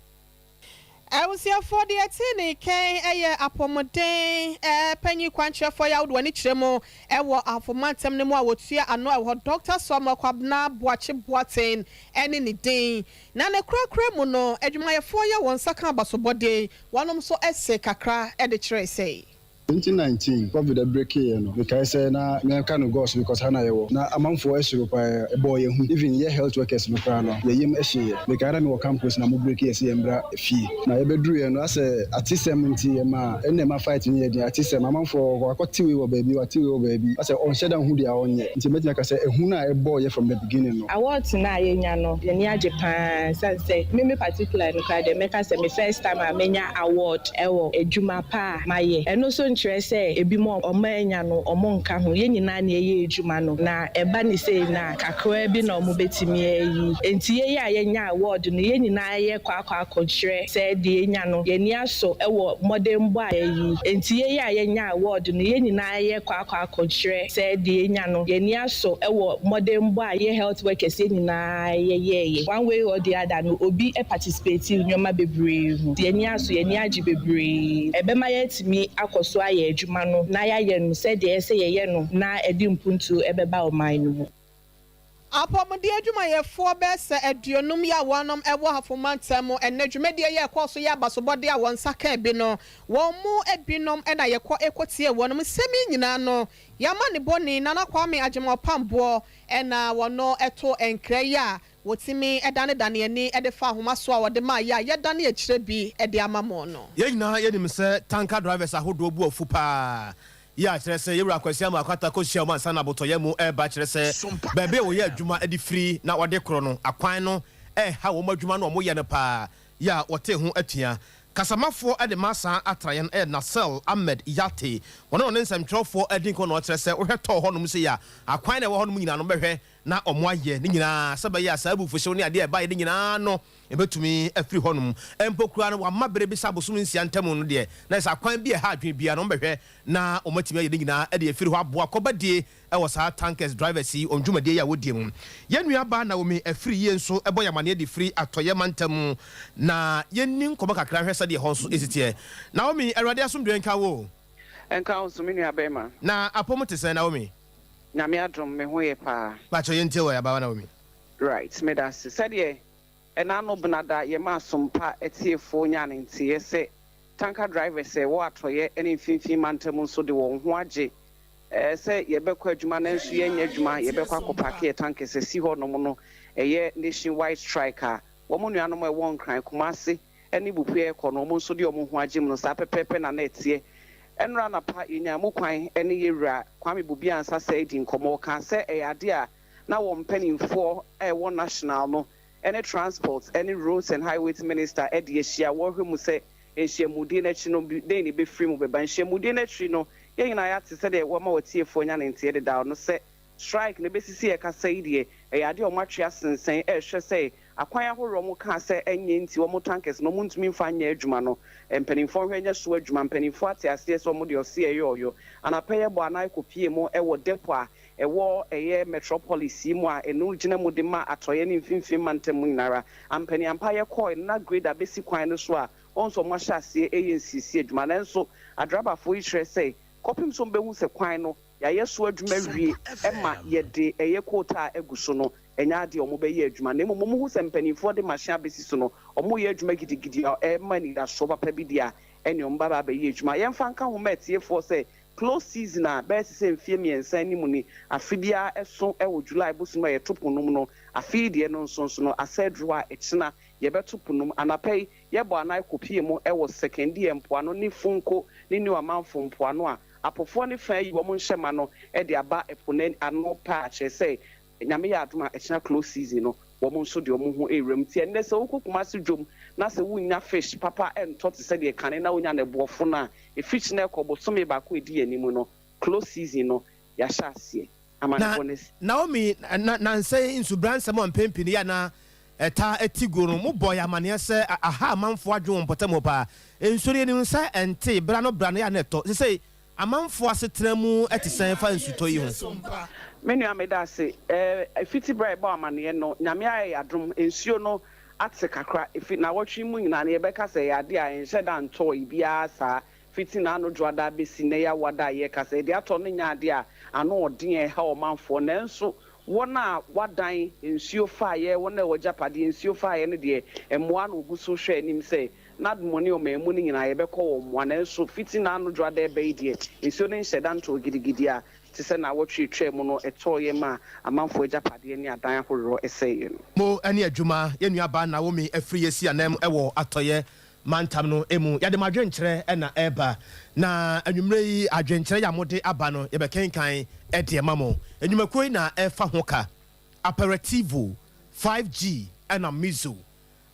Abusuafoɔ deɛ ɛtee ne kɛn yɛ apɔmuden panyin kwankyerɛfoɔ yi a wode w'ani kyerɛ mu wɔ Ahafo mantam no mu a wɔtua ano wɔ hɔ Dɔkta Samuel Kwabena Boakye Boateng ne ne din. Na ne korakora mu no, adwumayɛfoɔ yi a wɔn nsa ka abasobɔdeɛ yi, wɔnom nso see kakra de kyerɛe sɛ. 2019 covid breakeeɛ no mekae sɛ na menka no gɔs because ha na yɛwɔ na amanfoɔ suro paa ɛbɔɔ yɛn hu even yɛ health workers no koraa no yɛ yam hyeeɛ mekae na mewɔ campus na mo breakeeɛ sɛ yɛmbra fie na yɛbɛduruiɛ no asɛ atesɛm nti ɛma ɛna ɛma fight no yɛ den atesɛm amanfoɔ wakɔte wei wɔ baabi wate wei wɔ baabi asɛ ɔnhyɛ da nhu deɛ ɔnyɛ nti mɛtumi aka sɛ ehu no a ɛbɔɔ yɛ from the beginning no. Awards no a yɛnya no, yɛn ani agye pa ara ɛsiane sɛ me me particular no koraa deɛ mɛka sɛ me first time a manya award wɔ adwuma pa a mayɛ. Ɛno nso nkyerɛ sɛ ebinom a wɔannya no wɔnka ho, yɛn nyinaa na yɛyɛ adwuma no na ɛba no sei no a kakraa bi na wɔbɛtumi ayi. Enti yɛn a yɛanya award no yɛn nyinaa yɛkɔ akɔ akɔkyerɛ sɛ deɛ yɛanya no yɛn ani asɔ wɔ mmɔdenbɔ a yɛayi. Enti yɛn a yɛanya award no yɛn nyinaa yɛkɔ akɔ akɔkyerɛ sɛ deɛ yɛanya no, yɛn ani asɔ wɔ mmɔdenbɔ a yɛ health workers yɛn nyinaa yɛyɛeɛ. One way or the other no, obi participate nneɛma bebree mu. Yɛn ani asɔ, yɛn ani agye bebree. Ɛbɛma yɛatumi akɔ so ayɛ adwuma no na yɛayɛ no sɛdeɛ ɛsɛ sɛ yɛyɛ no na ɛde mpuntuo bɛba ɔman no mu. Apɔmuden adwumayɛfoɔ bɛyɛ sɛ aduonum yi a wɔnom wɔ Ahafo mantam mu ɛnnɛ dwumadie yi a ɛkɔɔ so yɛ abasobɔdeɛ a wɔn nsa kaa bi no, wɔn mu binom na yɛkɔ kɔtiee wɔnom nsɛm yi nyinaa no. Yɛn amanebɔni Nana Kwame Agyemang Ɔpamboɔ na wɔno too nkra yi a wɔtumi danedane ani de faa ahoma so a wɔde maa yɛ a yɛdane akyire bi de ama mo no. Yɛn nyinaa yɛnim sɛ tanker drivers ahodoɔ bu afu paa. Yi a kyerɛ sɛ Yɛwura Kwasi Amoako Atta kɔhyia wɔn ansa na abotɔyam reba kyerɛ sɛ baabi a wɔyɛ adwuma de firi na wɔde korɔ no akwan no reha wɔn adwuma no a wɔyɛ no paa yi a wɔtee ho atua. Kasamafoɔ de ma saa atraeɛ no yɛ Nasel Ahmed Yate. Wɔne ɔne nsɛmtwerɛfoɔ adi nkɔmmɔ na ɔkyerɛ sɛ wohwɛ tɔɔ hɔnom sei a akwan na ɛwɔ hɔnom nyinaa no wɔbɛhwɛ na wɔayɛ ne nyinaa sɛ ɛbɛyɛ a saa abufuhyew ne adeɛ a ɛbaeɛ no nyinaa no Ebetumi afiri hɔnom mpo koraa no, wɔama bere bi sɛ abosom nsia ntam no deɛ, na sɛ akwan bi a ɛha adwene biara no, wɔbɛhwɛ na wɔatumi ayɛ ne nyinaa de afiri hɔ aboa kɔbadie wɔ saa tankers drivers yi wɔn dwumadie yi a wɔdie mu. Yɛn nuabaa Naomi Afriyie nso bɔ yɛn amaneɛ de firi Atɔeɛ mantam mu, na yɛnni nkɔmmɔ kakra nhwɛ sɛdeɛ ɛhɔ nso si teɛ. Naomi, Awurade asomdwoeɛ nka wo o. Ɛnka wo nso, me nuabarima. Na apɔ mu te sɛn, Naomi? Nyame adom, me ho yɛ paa. Pakyɛ yɛntie wo ɛ, abaawa Naomi. Right, medase. Sɛdeɛ ɛna ano benada yɛmaa Sompa atiefoɔ nyaa ne nteeɛ sɛ tanker drivers a ɛwɔ atɔeɛ ne mfimfini mantam nso de wɔn ho agye sɛ yɛbɛkɔ adwuma nanso yɛnyɛ adwuma, yɛbɛkɔ akɔpaake yɛ tankers asi hɔ nom no, ɛyɛ nation wide strike a wɔn nuanom a ɛwɔ Nkran, Kumase ne Bupuɛ rekɔ no wɔn nso de wɔn ho agye mu no, saa pɛpɛɛpɛ na na ɛteɛ. Ɛnora anapa yɛnyaa mu kwan ne yɛwura Kwame Bobie Ansah Sɛɛ dii nkɔmmɔ, ɔkaa sɛ ɛyɛ adeɛ a na wɔn mpanimfoɔ a ɛwɔ National no ne Transport ne Roads and Highways Minister de ahyia wɔrehwɛ mu sɛ nhyiamudie no akyi no dɛn na ɛbɛfiri mu bɛba. Nhyiamudie no akyiri no, yɛn nyinaa yɛate sɛdeɛ wɔama w'atiefoɔ anya ne nteɛ dedaw no sɛ strike no ɛbɛsisi yɛkasa yi deɛ ɛyɛ adeɛ a wɔatwe asensɛn rehwɛ sɛ akwan ahoroɔ a wɔkaa sɛ ɛnyɛ nti wɔn tankers no wɔntumi mfa nyɛ adwuma no mpanimfoɔ nhwɛ nyɛ so adwuma. Mpanimfoɔ ate aseɛ sɛ wɔn deɛ ɔse ɛyɛ ɔyɔ. Anapa yi ɛbɔ anan kɔpie mu wɔ depot a Ɛwɔ ɛyɛ metropolis yi mu a ɛno gyina mu de ma atɔeɛ ne mfimfini mantam mu nyinara. Ampaniampa yɛkɔɔe no na grader bɛsi kwan no so a wɔn nso wɔahyɛ aseɛ reyɛ nsiesie adwuma. Nanso adrabafoɔ yi kyerɛ sɛ kɔpem sɛ wɔbɛhu sɛ kwan no yɛayɛ so adwuma awie ma yɛde ɛyɛ kootaa agu so no ɛnyɛ adeɛ a wɔbɛyɛ adwuma na mmom wɔhu sɛ mpaninfoɔ de machine abɛsi so no wɔreyɛ adwuma gidigidi a ɛrema anidasoɔ papa bi deɛ a ɛneɛ wɔbɛba abɛyɛ adwuma. Yɛmfa nka ho mma atiefoɔ sɛ Close season a bɛyɛ te sɛ mfeɛ mmiɛnsa anim ni, afe biara ɛso wɔ July bosom a yɛto po nom no, afe yi deɛ no nso nso no asɛ aduru hɔ a ɛkyena yɛbɛto po nom. Anapa yi yɛbɔ anan kɔpie mu wɔ Sekendiɛ mpoano ne Funko ne New Amanfo mpoano a apofoɔ no fa ayi wɔn nhyɛma no de aba po no ano pɛ a kyerɛ sɛ Nyame yɛ adom a ɛkyena close season no wɔn nso de wɔn ho rewura mu. Nti ɛnnɛ sɛ wokɔ Kumasi dwom na sɛ wonnya fish papa ntɔ te sɛ deɛ kane na wonya no ɛboɔfo no a, ɛfiri kyena ɛkɔ bosome baako a ɛdi yɛn anim no, close season no yɛahyɛ aseɛ. Na Amanebɔ no asi. Naomi, na nnansa yi nsubransɛm a mpɛn pii no yɛ a na ɛtaa ti guo no, mobɔɔ yɛn amanneɛ sɛ aha amanfoɔ adwene wɔ mpɔtam hɔ paa. Nsuo no, yɛnim sɛ ɛntee, berɛ ano berɛ ano yɛ a na ɛtɔ. Seesei Amanfoɔ asetena mu te sɛn fa nsutɔ yi ho? Me nua meda ase. Ɛfiti berɛ a yɛbɔɔ amaneɛ no, Nyame ayɛ yɛn adom, nsuo no ate kakra. Ɛfiri nnawɔtwe yi mu nyinaa no yɛbɛka sɛ ɛyɛ adeɛ a ɛnhyɛ da ntɔɔe biara saa. Fiti naano Dwoada bɛsi nnɛ Yawoada a yɛreka sɛ deɛ atɔ no nyɛ adeɛ a ano ɔden a ɛha ɔmanfoɔ. Nanso wɔn a wɔadan nsuo faeɛ, wɔn a wɔn agyapadeɛ nsuo faeɛ no deɛ, mmoa na wɔgu so hwɛ anim sɛ N'admɔ ne ɔman mu no nyinaa yɛbɛkɔ wɔn mmoa, nanso fiti n'ano dwoada ɛbɛ yi deɛ, nsuo no nhyɛ da ntɔɔ gidigidi a te sɛ naawɔtwe etwaa mu no ɛtɔɔeɛ maa amanfoɔ agyapadeɛ ne adan ahoroɔ sɛeɛ no. Mo ne adwuma, yɛn nua baa Naomi afiri yɛsi anam wɔ atɔeɛ mantam no mu. Yɛde mo adwenkyerɛ na ɛreba, na anwummerɛ yi adwenkyerɛ yi a mode aba no yɛbɛkenkan de ama mo. Nnwumakuo yi na ɛrefa ho ka, Aperitivo, 5G ɛna Mizo.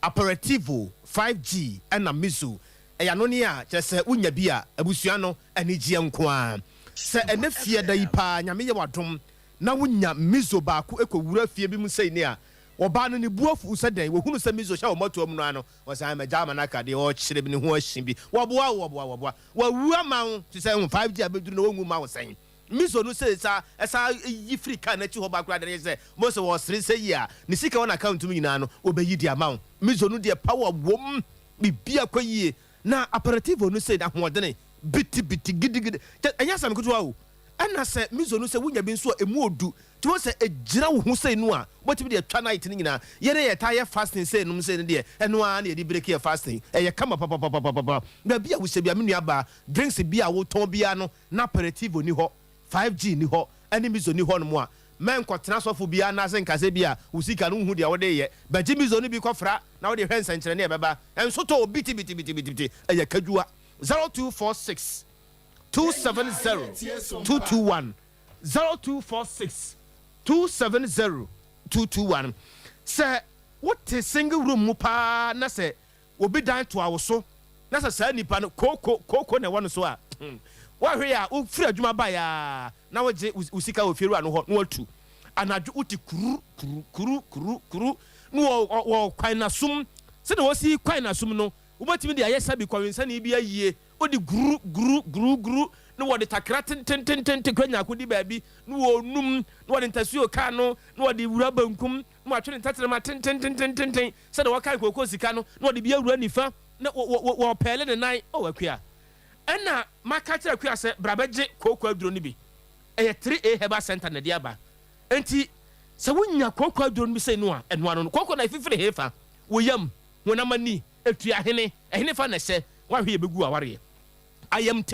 Aperitivo, 5G ɛna Mizu ɛyɛ anonneɛ a kyerɛ sɛ wonya bi a abusua no anigyeɛ nko ara. Sɛ ɛnɛ fiada yi paa Nyame yɛ w'adom na wonya Mizo baako kɔ wura fie bi mu sei ne a, ɔbaa no ne bu afu sɛ dɛn, wɔhunu sɛ Mizo hyɛ wɔn atoa mu no ara no wɔsɛ ae magya ama no aka deɛ ɔkyerɛ bi ne ho ahye bi, wɔboa wo wɔboa wɔboa, wawu ama wo te sɛ 5G abɛduru no wɔnwu mma wo sɛn. Miso no sei saa ɛsan yi firi car no akyi hɔ ba koraa deɛ sɛ mo sɛ wɔsere sɛ yi a ne sika wɔ n'account mu nyinaa no wɔbɛyi de ama wo. Miso no deɛ power wom biribiara kɔ yie na aperitivo no sei no ahoɔdene biti biti gidigidi kyɛ ɛnyɛ asɛm ketewa o. Ɛna sɛ miso no sɛ wonya bi nso a emu odu nti wohu sɛ egyina wo ho sei no a wobɛtumi de atwa night no nyinaa. Yɛn a yɛtaa yɛ fasting sei nom sei no deɛ ɛno ara na yɛde break yɛ fasting. Ɛyɛ kama papapapapapa. Baabi a wohyɛ biara me nua baa drinks bi a wotɔn biara no na aperitivo ni hɔ, 5G ni hɔ ɛne miso ni hɔ nom a mɛnkɔtena sɔfo biara nan ase nka sɛ bi a wo sika no wonhu deɛ wode reyɛ. Bɛgye miso no bi kɔfra na wode hwɛ nsɛnkyerɛnne a ɛbɛba. Ɛnso tɔ bitibitibitibiti ɛyɛ kadwua. 0246 270 221 0246 270 221 Sɛ wote single room mu paa na sɛ obi dan toa wo so na sɛ saa nipa no kooko kooko na ɛwɔ no so a, woahwɛ a wofiri adwuma baeɛ a na wogye wo sika wɔ fiewura no hɔ na watu. Anadwo wote kuru kuru kuru kuru kuru na wɔ kwan n'asom sɛdeɛ wɔsi kwan n'asom no wobɛtumi de ayɛ sabi kɔwensani bi ayie. Wode guru guru guru guru na wɔde takra tententententen kɔ nya akodi baabi na wɔnum na wɔde ntasuo ka ano na wɔde wura bankum na wɔatwe ne tɛtrɛma tententententen sɛdeɛ wɔkan kookoo sika no na wɔde bi awura nifa na wɔpɛɛle ne nan. Oh Akua, ɛna maka kyerɛ Akua sɛ bra bɛgye kooko aduro no bi. Ɛyɛ 3A Herbal Center na ɛde aba. Enti sɛ wonya kooko aduro no bi sei no a, ɛno ano no, kooko no afifiri hefa? Wo yam, honam ani, etua hene, ɛhenefa na ɛhyɛ? Woahwɛ yɛ bɛgu awareɛ. Ayamte.